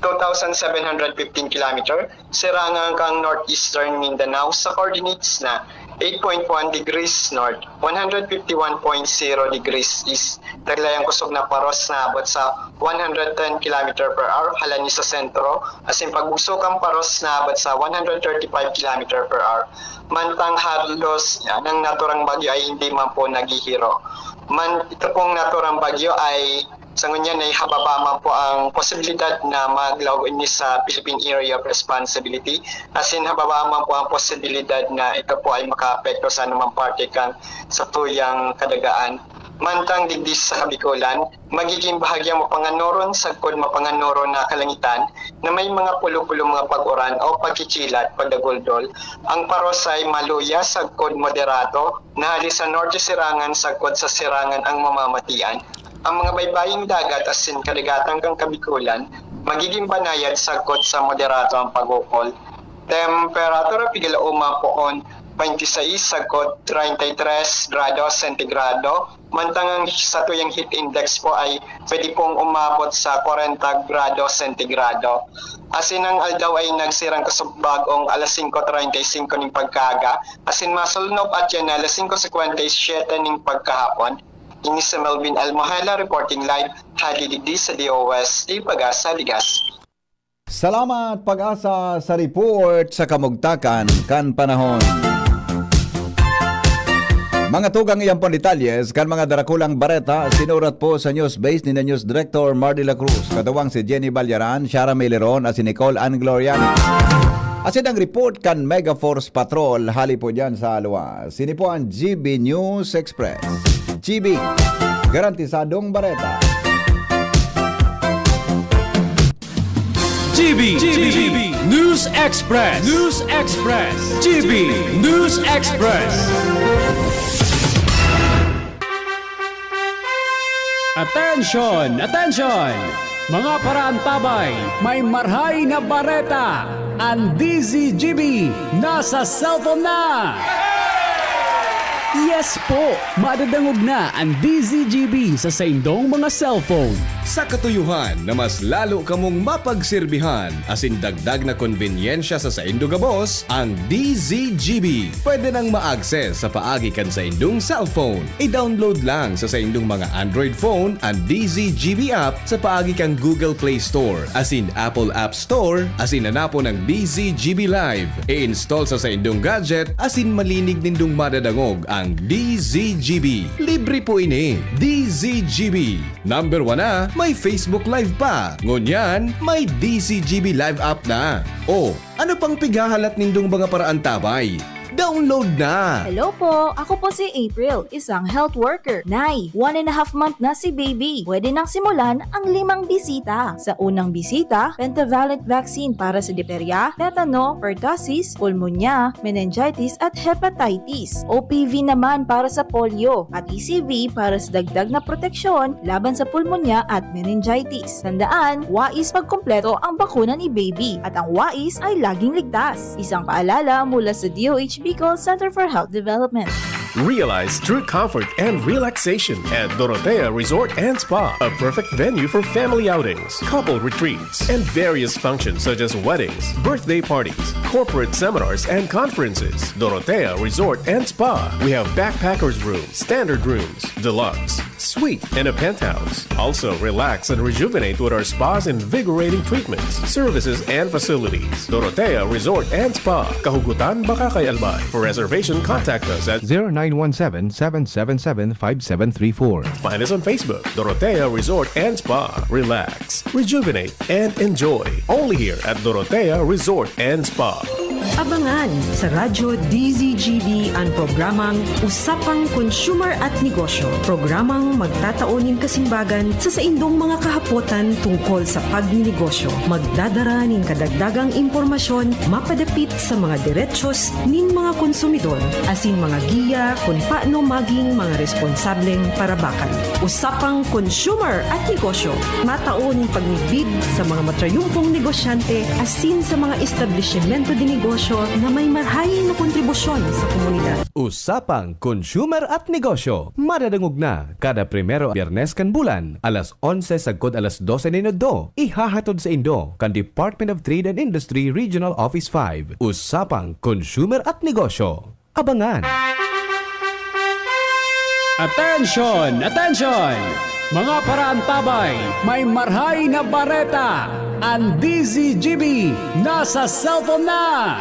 two thousand seven hundred fifteen kilometer, sirangan kan northeastern Mindanao sa coordinates na eight point one degrees north, one hundred fifty one point zero degrees east. Taglayan kusog na paros na abot sa one hundred ten kilometer per hour halani sa sentro, asin pagbugso kan paros na abot sa one hundred thirty five kilometer per hour. Mantang halos yan, ang naturang bagyo ay hindi man po naghihiro. Man, ito pong naturang bagyo ay sa ngunyan ay hababa man po ang posibilidad na maglaog ini sa Philippine Area of Responsibility. Asin hababa man po ang posibilidad na ito po ay makaapekto sa anumang parte kan satuyang kadagaan. Mantang digdi sa Kabikulan, magiging bahagyang mapanganoron sagkod mapanganoron na kalangitan na may mga pulo-pulo mga pag-uran o pagkikilat, pagdaguldol. Ang paros ay maluya sagkod moderato, na hali sa norte sirangan sagkod sa sirangan ang mamamatian. Ang mga baybaying dagat asin kadagatan kan Kabikulan, magiging banayad sagkod sa moderato ang pag-ukol. Temperatura, pigalauma poon twenty-six sagkod treinta y tres grado sentigrado, mantang ang satuyang heat index po ay pwede pong umabot sa kwarenta grado sentigrado. Asin ang aldaw ay nagsirang kusog bagong alas singko treinta y cinco ning pagkaaga, asin masulnop at yan na alas singko cincuenta y siete ning pagkahapon. Ini si Melvin Almohela reporting live hali digdi sa D O S T Pag-asa, Legazpi. Salamat, Pag-asa, sa report sa kamugtakan kan panahon. Mga tugang, iyan po ang detalyes kan mga darakulang bareta, sinurat po sa News Base ni News Director Mar de la Cruz, katuwang si Jenny Balyaran, Shara Meleron, at si Nicole Ann Gloriani. Asin ang report kan Mega Force Patrol, hali po dyan sa Alwa. Sini po ang G B News Express. G B, garantisadong bareta. G B, G B, News Express, News Express, G B News Express. Attention! Attention! Mga paraantabay, may marhay na bareta! Ang D Z G B nasa cellphone na! Yes po! Madadangog na ang D Z G B sa saindong mga cellphone. Sa katuyohan na mas lalo kamong mapagserbihan asin dagdag na konbenyensya sa saindo gabos, ang D Z G B pwede nang ma-access sa paagi kan saindong cellphone. I-download lang sa saindong mga Android phone ang D Z G B app sa paagi kan Google Play Store asin Apple App Store asin hanapon ang D Z G B Live. I-install sa saindong gadget asin malinig nindong madadangog ang D Z G B. Libre po ini. D Z G B. Number one na, may Facebook Live pa. Ngunyan, may D Z G B Live app na. O, ano pang pighahalat nindong mga paraantabay? Download na! Hello po! Ako po si April, isang health worker. Nay, one and a half month na si baby. Pwede nang simulan ang limang bisita. Sa unang bisita, pentavalent vaccine para sa diphtheria, tetano, pertussis, pulmonya, meningitis at hepatitis. O P V naman para sa polio at E C V para sa dagdag na proteksyon laban sa pulmonya at meningitis. Tandaan, wais pagkumpleto ang bakuna ni baby at ang wais ay laging ligtas. Isang paalala mula sa D O H Bicol Center for Health Development. Realize true comfort and relaxation at Dorotea Resort and Spa, a perfect venue for family outings, couple retreats, and various functions such as weddings, birthday parties, corporate seminars, and conferences. Dorotea Resort and Spa. We have backpackers room, standard rooms, deluxe, Suite and a penthouse. Also, relax and rejuvenate with our spa's invigorating treatments, services, and facilities. Dorotea Resort and Spa, Kahugutan, Bacacay, Albay. For reservation, contact us at zero nine one seven, seven seven seven, five seven three four. Find us on Facebook, Dorotea Resort and Spa. Relax, rejuvenate, and enjoy. Only here at Dorotea Resort and Spa. Abangan sa Radyo D Z G B ang programang Usapang Consumer at Negosyo. Programang magtatao nin kasimbagan sa saindong mga kahapotan tungkol sa pagninegosyo. Magdadara nin kadagdagang impormasyon mapadapit sa mga diretsyo nin mga konsumidor, asin mga giya kun paano maging mga responsableng parabakan. Usapang Consumer at Negosyo, matao nin pagmidbid sa mga matrayumpong negosyante asin sa mga establisimento de negosyo na may marhay na kontribusyon sa komunidad. Usapang Consumer at Negosyo, madadangog na kada primero Biyernes kan bulan, alas onse sagkod alas dose nin udto. Ihahatod saindo kan Department of Trade and Industry Regional Office five. Usapang Consumer at Negosyo. Abangan! Attention! Attention! Mga paraantabay, may marhay na bareta! Ang D Z G B nasa cellphone na!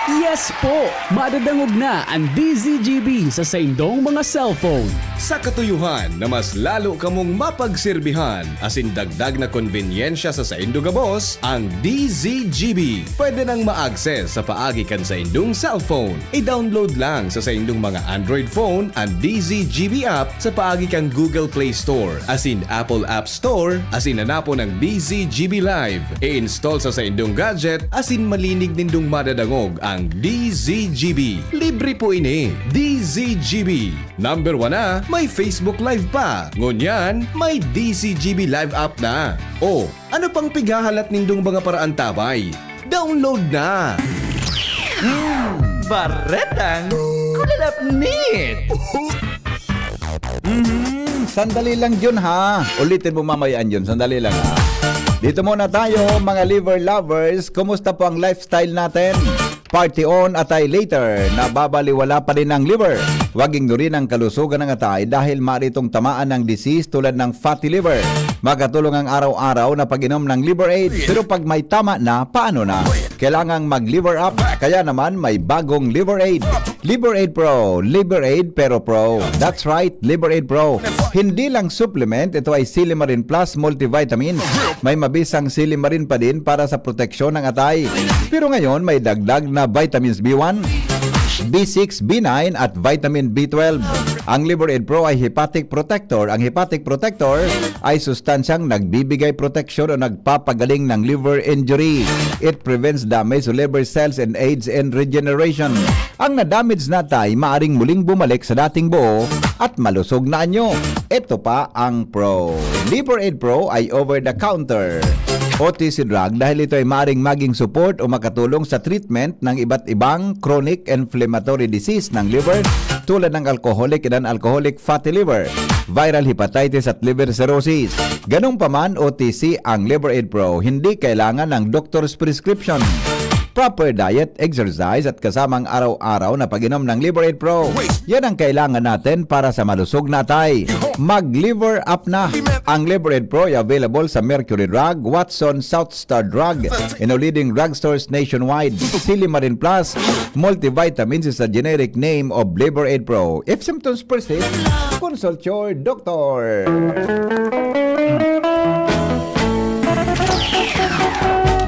Yes po! Madadangog na ang D Z G B sa saindong mga cellphone. Sa katuyohan na mas lalo kamong mapagserbihan asin dagdag na konbenyensya sa saindo gabos, ang D Z G B pwede nang ma-access sa paagi kan saindong cellphone. I-download lang sa saindong mga Android phone an D Z G B app sa paagi kan Google Play Store asin Apple App Store asin hanapon ang D Z G B Live. I-install sa saindong gadget asin malinig nindong madadangog ang D Z G B. Libre po ini. D Z G B. Number one na, may Facebook Live pa. Ngunyan, may D Z G B Live app na. O, ano pang pighahalat nindong mga paraantabay? Download na! Mm, baretang kulalapnit! Mhm, sandali lang, Jun, ha? Ulitin mo mamaya, Jun. Sandali lang, ha? Dito muna tayo, mga liver lovers. Kumusta po ang lifestyle natin? Party on, atay later, nababaliwala pa rin ang liver. Huwag ignorin ang kalusugan ng atay dahil maaari itong tamaan ng disease tulad ng fatty liver. Makatulong ang araw-araw na pag-inom ng Liver Aid. Pero pag may tama na, paano na? Kailangang mag-liver up. Kaya naman, may bagong Liver Aid. Liver Aid Pro. Liver Aid pero Pro. That's right, Liver Aid Pro. Hindi lang supplement, ito ay Silimarin Plus Multivitamin. May mabisang silimarin pa din para sa proteksyon ng atay. Pero ngayon, may dagdag na vitamins B one, B six, B nine at vitamin B twelve. Ang Liver Aid Pro ay hepatic protector. Ang hepatic protector ay sustansyang nagbibigay proteksyon o nagpapagaling ng liver injury. It prevents damage to liver cells and aids in regeneration. Ang na-damage na atay maaring muling bumalik sa dating buo at malusog na anyo. Ito pa ang Pro. Liver Aid Pro ay over-the-counter O T C drug dahil ito ay maaring maging support o makatulong sa treatment ng iba't ibang chronic inflammatory disease ng liver tulad ng alcoholic and non-alcoholic fatty liver, viral hepatitis at liver cirrhosis. Ganun pa man, O T C ang Liver Aid Pro, hindi kailangan ng doctor's prescription. Proper diet, exercise at kasamang araw-araw na pag-inom ng Liver Aid Pro. Yan ang kailangan natin para sa malusog na atay. Mag-liver up na. Ang Liver Aid Pro ay available sa Mercury Drug, Watson, South Star Drug, and all leading drugstores nationwide. Silimarin Plus Multivitamins is a generic name of Liver Aid Pro. If symptoms persist, consult your doctor.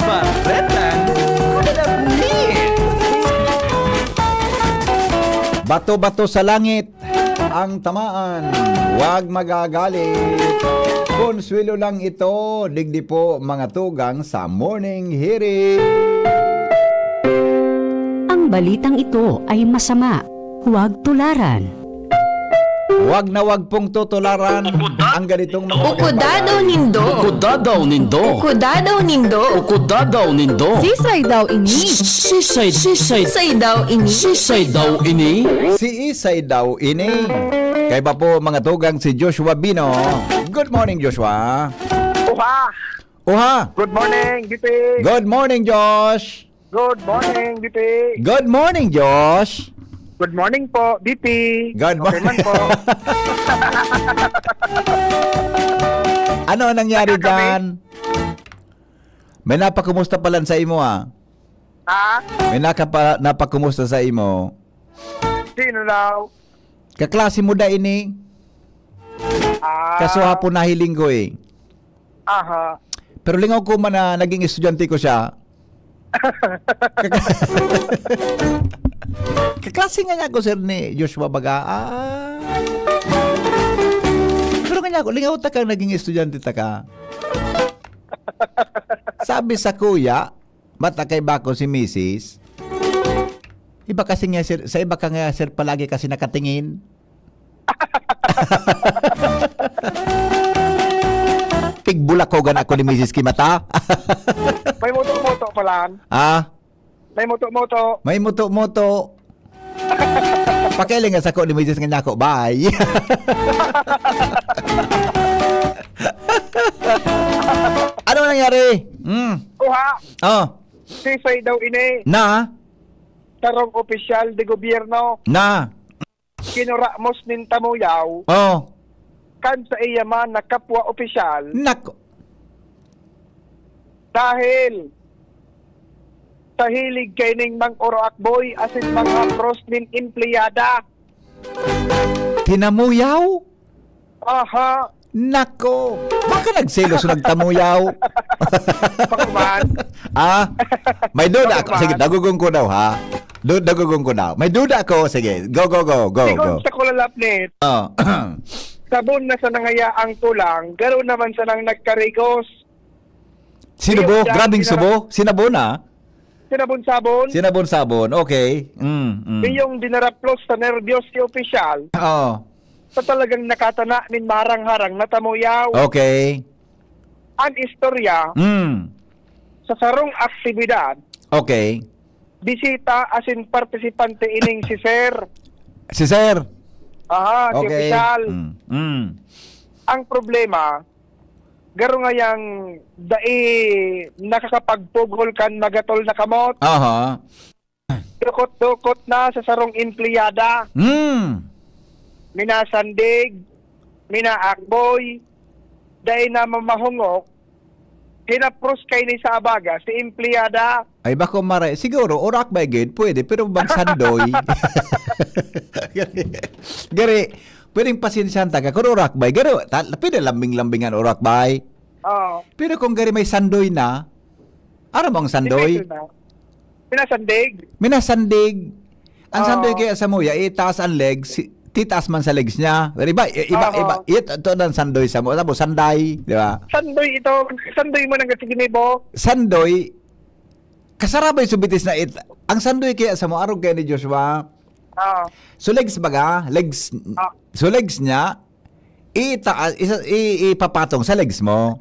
Bareta Kulabnit. Bato-bato sa langit ang tamaan. Huwag magagalit. Konsuelo lang ito, digdi po, mga tugang sa Morning Hirit. Ang balitang ito ay masama. Huwag tularan. Huwag na huwag pong tutularan ang ganitong mga Ukuda daw nindo. Ukuda daw nindo. Ukuda daw nindo. Ukuda daw nindo. Sisay daw ini? Sisay, sisay. Sisay daw ini? Sisay daw ini? Si Isay daw ini. Kaiba po, mga tugang, si Joshua Bino. Good morning, Joshua. Uha! Uha! Good morning, G P. Good morning, Josh. Good morning, G P. Good morning, Josh. Good morning po, B P. Good Okay man morning. po. Ano ang nangyari Nakakabit? dyan? May napakumusta pala sa imo, ah. Ha? May nakapa-, napakumusta sa imo. Sino daw? Kaklase mo da ini. Ah. Kaso hapon nahiling ko, eh. Aha. Pero lingaw ko man na naging estudyante ko siya. Kaka-, kaklase nga niya ako, sir, ni Joshua baga. Ah. Pero nga niya ako, lingaw ta kang naging estudyante ta ka. Sabi sa kuya, ba't nakaiba ko si misis? Iba kasi nga, sir, sa iba ka nga, sir, palagi kasi nakatingin. Pigbulakogan ako ni misis ki mata. May moto-moto pala. Ah? May moto-moto. May moto-moto. Pakialing nga sako ni misis nga niya ako. Bye. Ano nangyari? Hmm. Kuha. Oh. Sisay daw ini. Na? Sarong opisyal de gobyerno. Na? Kinuramos nin tamuyaw Oh. kan sa iya man na kapwa opisyal Nako. dahil sa hilig kaining mang-uruakboy asin manghapros nin empleyada. Tinamuyaw? Aha. Nako. Baka nagselos o nagtamuyaw. Bako man. Ah, may duda Bako ako. Sige, man. dagugong ko daw, ha? Du-, dagugong ko daw. May duda ako. Sige, go, go, go, go, Sigon go. sa Kulalapnit, Oh. sabon na sa nangaya ang tulang, garo naman sa nang nagkarigos. Sino Iyo, bo? dahil Grabing na- subo? Sinabon, ah? Sinabon-sabon. Sinabon-sabon. Okay. Mm, mm. Iyong dinaraplos sa nerbyos si opisyal Oo. sa talagang nakatana nin marang-harang na tamuyaw. Okay. An istorya, Mm. sa sarong aktibidad, Okay. bisita asin partisipante ining si Sir. Si Sir. Aha, si Okay. opisyal. Mm, mm. Ang problema, garo ngayang dai nakakapagpugol kan magatol na kamot. Aha. Dukot-dukot na sa sarong empleyada. Hmm. Minasandig, minaakboy, dai na mamahungok, hinapros kaini sa abaga si empleyada. Ay, bako maray. Siguro, urakbay gid, pwede, pero bang sandoy? Gari, pwedeng pasensyahan ta ka. Kung urakbay, gari, ta-, pwede lambing-lambingan urakbay. Oo. Pero kung gari may sandoy na, ano bang sandoy? Depende na. Pinasandig. Minasandig. Ang Oo. sandoy kaya sa muya, itaas ang legs, si-, titaas man sa legs niya. Pero iba, i-, iba, Oo. iba. Ito, ito ang sandoy sa mo. Tapos sanday, di ba? Sandoy ito. Sandoy mo nang gatiginibo. Sandoy, kasarabay sa bitis na it-, ang sandoy kaya sa mo, arog kaya ni Joshua. Oo. So legs baga, legs, Ah. so legs niya, itaas, isa, i-, ipapatong sa legs mo.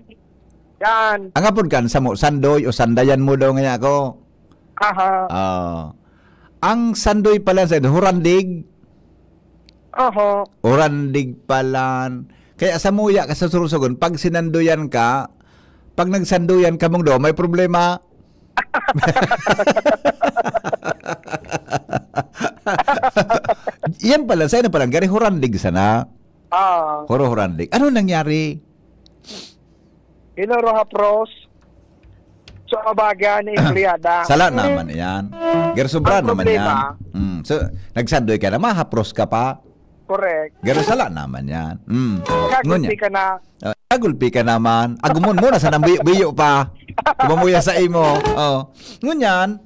Yan. Ang apod kan, sa mo, sandoy o sandayan mo daw nga ako. Aha. Ah. Ang sandoy pala sa hurandig. Oho. Hurandig pala. Kaya sa muya ka sa surusogon, pag sinandoyan ka, pag nagsandoyan ka mong daw, may problema. Yan pala, sa ino pala, gari hurandig sana. Ah. Huro-hurandig. Ano nangyari? Hinoro hapros. So, abaga ni empleyada. Sala naman yan. Gari sobra Ang naman problema, yan. Mm. So, nagsandoy ka na, mahapros ka pa. Correct. Gari sala naman yan. Mm. Kagulpi Ngunya. ka na. Ah, kagulpi ka naman. Agumon mo na sa nang biyo-biyo pa. Kumamuya sa imo. Oh. Ngunyan.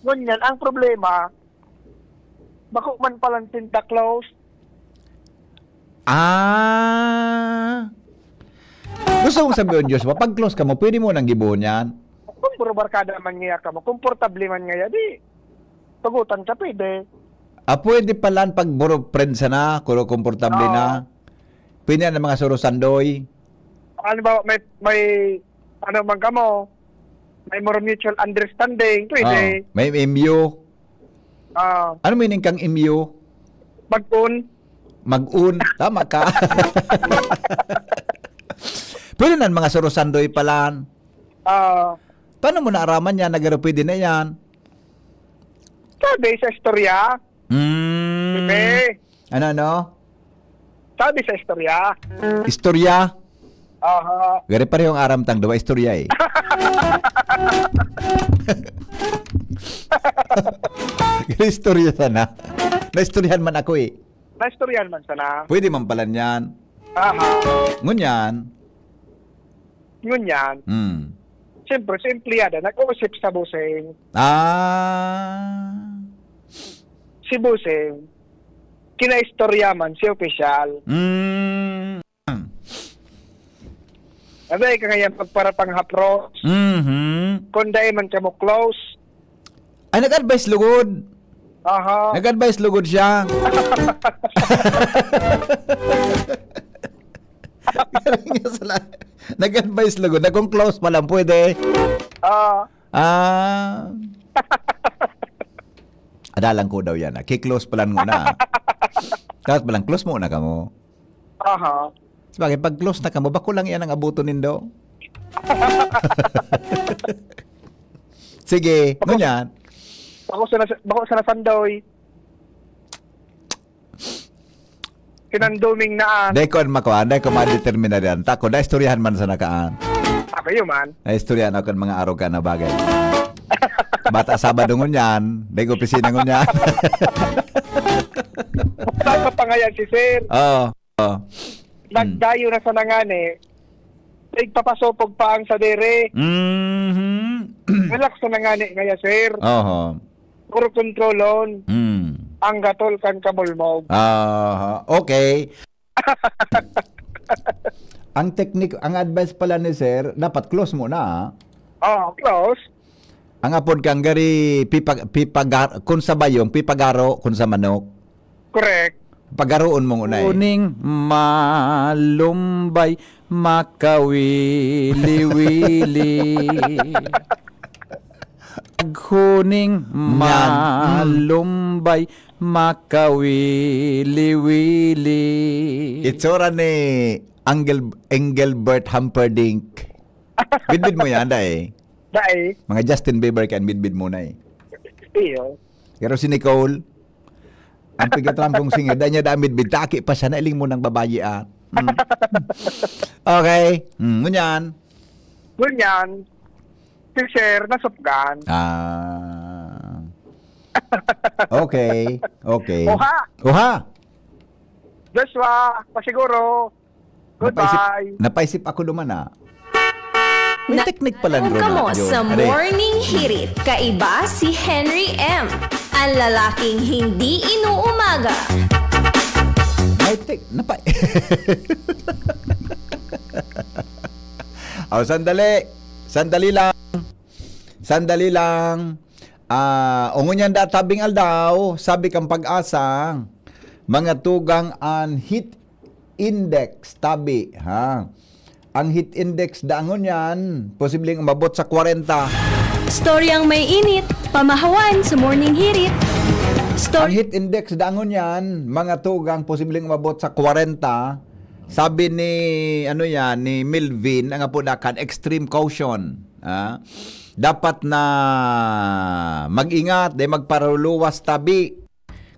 Ngunyan, ang problema, bako man palang Santa Claus. Ah. Gusto mong sabihin, Joshua, pag close ka mo, pwede mo nang gibohon yan? Kung puro barkada man ngaya ka mo, komportable man ngaya, di, tugutan ka, pwede. Ah, pwede pala pag buro friend sana, kuro komportable Oo. na. Pwede na mga surusandoy. Ano ba, may, may, ano man ka mo, may more mutual understanding, pwede. Oo. May M U. Ah. Ano meaning kang M U? Mag-un. Mag-un. Tama ka. Pwede na mga surusandoy pala. Ah. Paano mo naaraman yan? Nagaro pwede na yan. Sabi sa istorya, Mm. Sige. Ano, ano? Sabi sa istorya. Istorya? Aha. Gari parehong aram tang duwa istorya eh. Gari istorya sana. Naistoryahan man ako eh. Naistoryahan man sana. Pwede man pala niyan. Aha. Ngunyan. Ngunyan. Hmm. Siyempre, si empleyada, nag-uusip sa busing. Ah. Si busing, kinaistorya man si opisyal. Mm. Sabi ka ngayon, pagparapanghapros. Mhm. Kung dai man kamo close. Ay, nag-advise lugod. Aha. Nag-advise lugod siya. Galing niya sa la-, nag-advise lugod. Na kung close pa lang, pwede. Ah. Ah. Adalan ko daw yan, ah. Ki-close pa lang muna. Tapos pa lang, close muna kamo. Aha. Sabagay, pag close na kamo, bako lang yan ang abuton nindo. Sige, Bako- ngunyan. Bako sa nas-, bako sa nasandoy. Kinanduming naan. Dai ko makuha, dai ko madeterminar yan. Tako, naistoryahan man sa nakaan. Ako yun man. Naistoryahan ako ng mga arog ka na bagay. Bata Sabado ngunyan, dai ko opisina ngunyan. Saan ka pa ngayon, si sir? Oo. Oo. Nagdayo na sa nangani, nagpapasopog pa ang sadiri. Mhm. Relax na nangani ngaya, sir. Oho. Puro kontrolon. Mm. Ang gatol kan kabulmog. Aha. Okay. Ang teknik, ang advice pala ni sir, dapat close muna, ah. Oh, close. Ang apod kang gari, pipa-, pipagar-, kun sa bayong, pipagaro, kun sa manok. Correct. Pagaroon mo ngunay. Huning malumbay, makawili-wili. Paghuning Nyan. malumbay, makawili-wili. Itsura ni Angel-, Engelbert Humperdinck. Bidbid mo yan, dai? Dai. Mga Justin Bieber kan bidbid mo na eh. Iyo. Pero si Nicole, ang pigatrampong singer, dai niya daan bidbid, taki pa siya, nailing mo ng babayi, ah. Mm. Okay. Mm, ngunyan. Ngunyan, si Sir, nasupgan. Ah. Okay. Okay. Oha! Oha! Joshua, pasiguro. Napaisip, Goodbye. napaisip ako duman, ah. May Na-, teknik pala, Kamo Rona, sa Jun. Are. Morning Hirit, kaiba si Henry M. Ang lalaking hindi inuumaga. May tek-, napa-, Oh, sandali. Sandali lang. Sandali lang. Ah, o ngunyan da tabing aldaw, sabi kang Pag-asa, mga tugang an heat index, tabi, ha? Ang heat index da ngunyan, posibleng umabot sa kwarenta. Storyang may init, pamahawan sa Morning Hirit. Stor- Ang heat index da ngunyan, mga tugang, posibleng umabot sa kwarenta. Sabi ni, ano yan, ni Melvin, ang apo na kan, extreme caution. Ah, dapat na mag-ingat, dai magparuluwas tabi.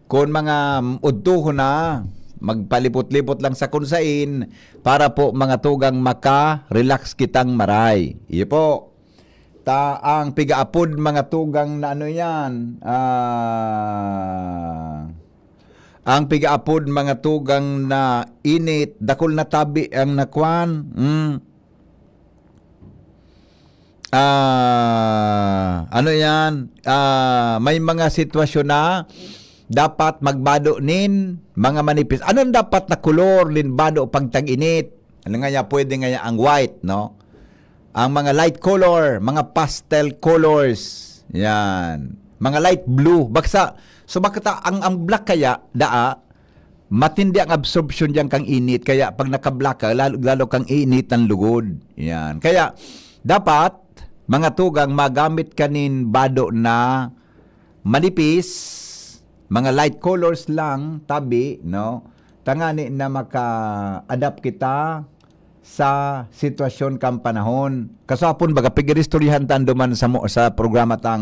Kun mga udtohon na, magpalipot-lipot lang sa kun sain para po mga tugang maka-relax kitang maray. Iyo po. Ta, ang pigaapod mga tugang na ano yan, ah, ang pigaapod mga tugang na init, dakul na tabi ang nakwan. Mm. Ah, ano yan? Ah, may mga sitwasyon na dapat magbado nin mga manipis. Anong dapat na kolor nin bado pag tag-init? Ano nga niya, pwede nga niya ang white, no? Ang mga light color, mga pastel colors. Yan. Mga light blue. Baksa, so bakit ang, ang black kaya, daa, matindi ang absorption diyan kang init. Kaya pag naka-black ka, lalo, lalo kang init ng lugod. Yan. Kaya, dapat, mga tugang, magamit ka nin bado na manipis, mga light colors lang, tabi, no? Tangani na maka-adapt kita sa sitwasyon kan panahon. Kasapon, baga, pag-iristoryahan ta duman sa mo-, sa programa tang,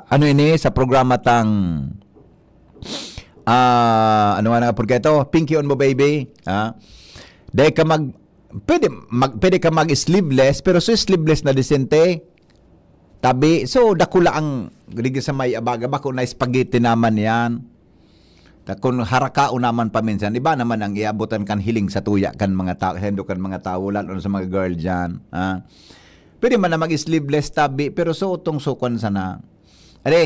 ano ini, sa programa tang Ah, ano nga na nga, purga ito? Pinky on mo, baby. Ah, dahil ka mag, pwede, mag, pwede ka mag-sleeveless, pero so sleeveless na disente. Tabi, so dakula ang, digi sa may abaga, bako na spaghetti naman yan. Ta kun harakaon naman paminsan, iba naman ang iabotan kan hiling sa tuya kan mga tao, hendo kan mga tao, lalo na sa mga girl dyan. Ah. Pwede man na mag-sleeveless tabi, pero suot tong sukon sana. Are,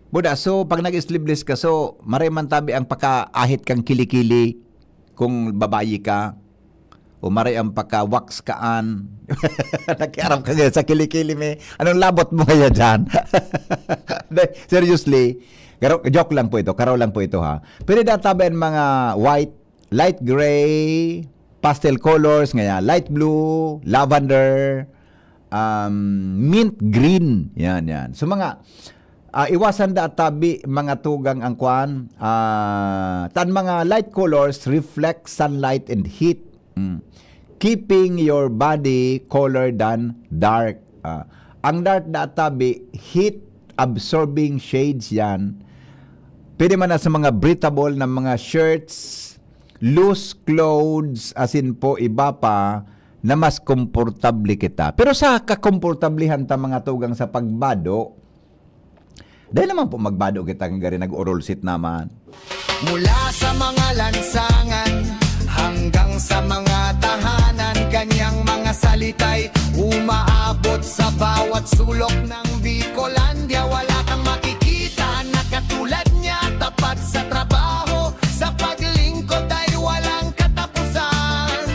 buda, so pag nag-sleeveless ka, so maray man tabi ang pakaahit kang kilikili kung babayi ka. O maray ang paka-wax kaan. Nakiaram ka ngayon sa kilikili, may. Anong labot mo ngayon dyan? Hindi, seriously, garo-, joke lang po ito, karaw lang po ito, ha. Pwede na tabi ang mga white, light gray, pastel colors, ngaya, light blue, lavender, um, mint green. Yan, yan. So, mga, ah, iwasan da tabi, mga tugang ang kwan. Ah, tan mga light colors reflect sunlight and heat. Mm. Keeping your body cooler than dark. Ah, ang dark da tabi, heat absorbing shades yan. Pwede man na sa mga breathable na mga shirts, loose clothes, asin po iba pa na mas komportable kita. Pero sa kakomportablehan ta mga tugang sa pagbado, dahil naman po magbado kita, kung gari nag-orolsit naman. Mula sa mga lansangan hanggang sa mga tahanan, kanyang mga salita'y umaabot sa bawat sulok ng Bicolandia. Wala kang makikita na katulad niya, tapat sa trabaho, sa paglingkod ay walang katapusan.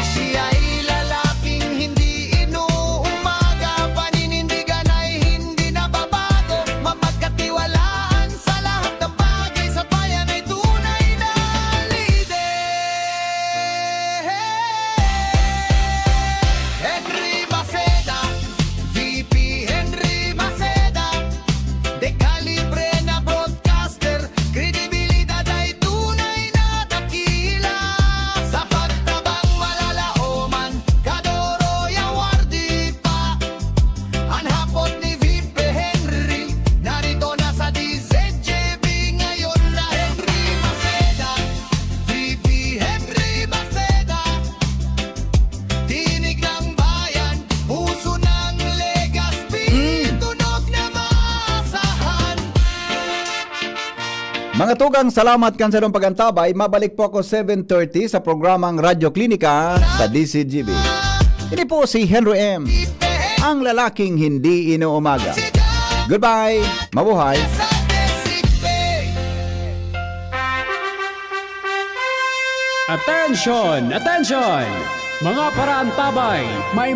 Siya'y lalaking hindi inuumaga, paninindigan ay hindi nababago, mapagkatiwalaan sa lahat ng bagay, sa bayan ay tunay na lider. Henry Maceda, V P Henry Maceda, de calibre na broadcaster, kredibilidad ay tunay na dakila. Sa pagtabang malalaoman, Kadoroy Awardee pa. An hapot ni V P Henry, narito na sa D Z G B ngayon na Henry Maceda, V P Henry Maceda. Tinig ng bayan, puso ng Legazpi, Mm. tunog na maasahan. Mga tugang, salamat kan sarong pag-antabay. Mabalik po ako seven thirty sa programang Radyo Klinika sa D Z G B. Ini po si Henry M, ang lalaking hindi inuumaga. Goodbye! Mabuhay! Attention! Attention! Mga paraantabay, may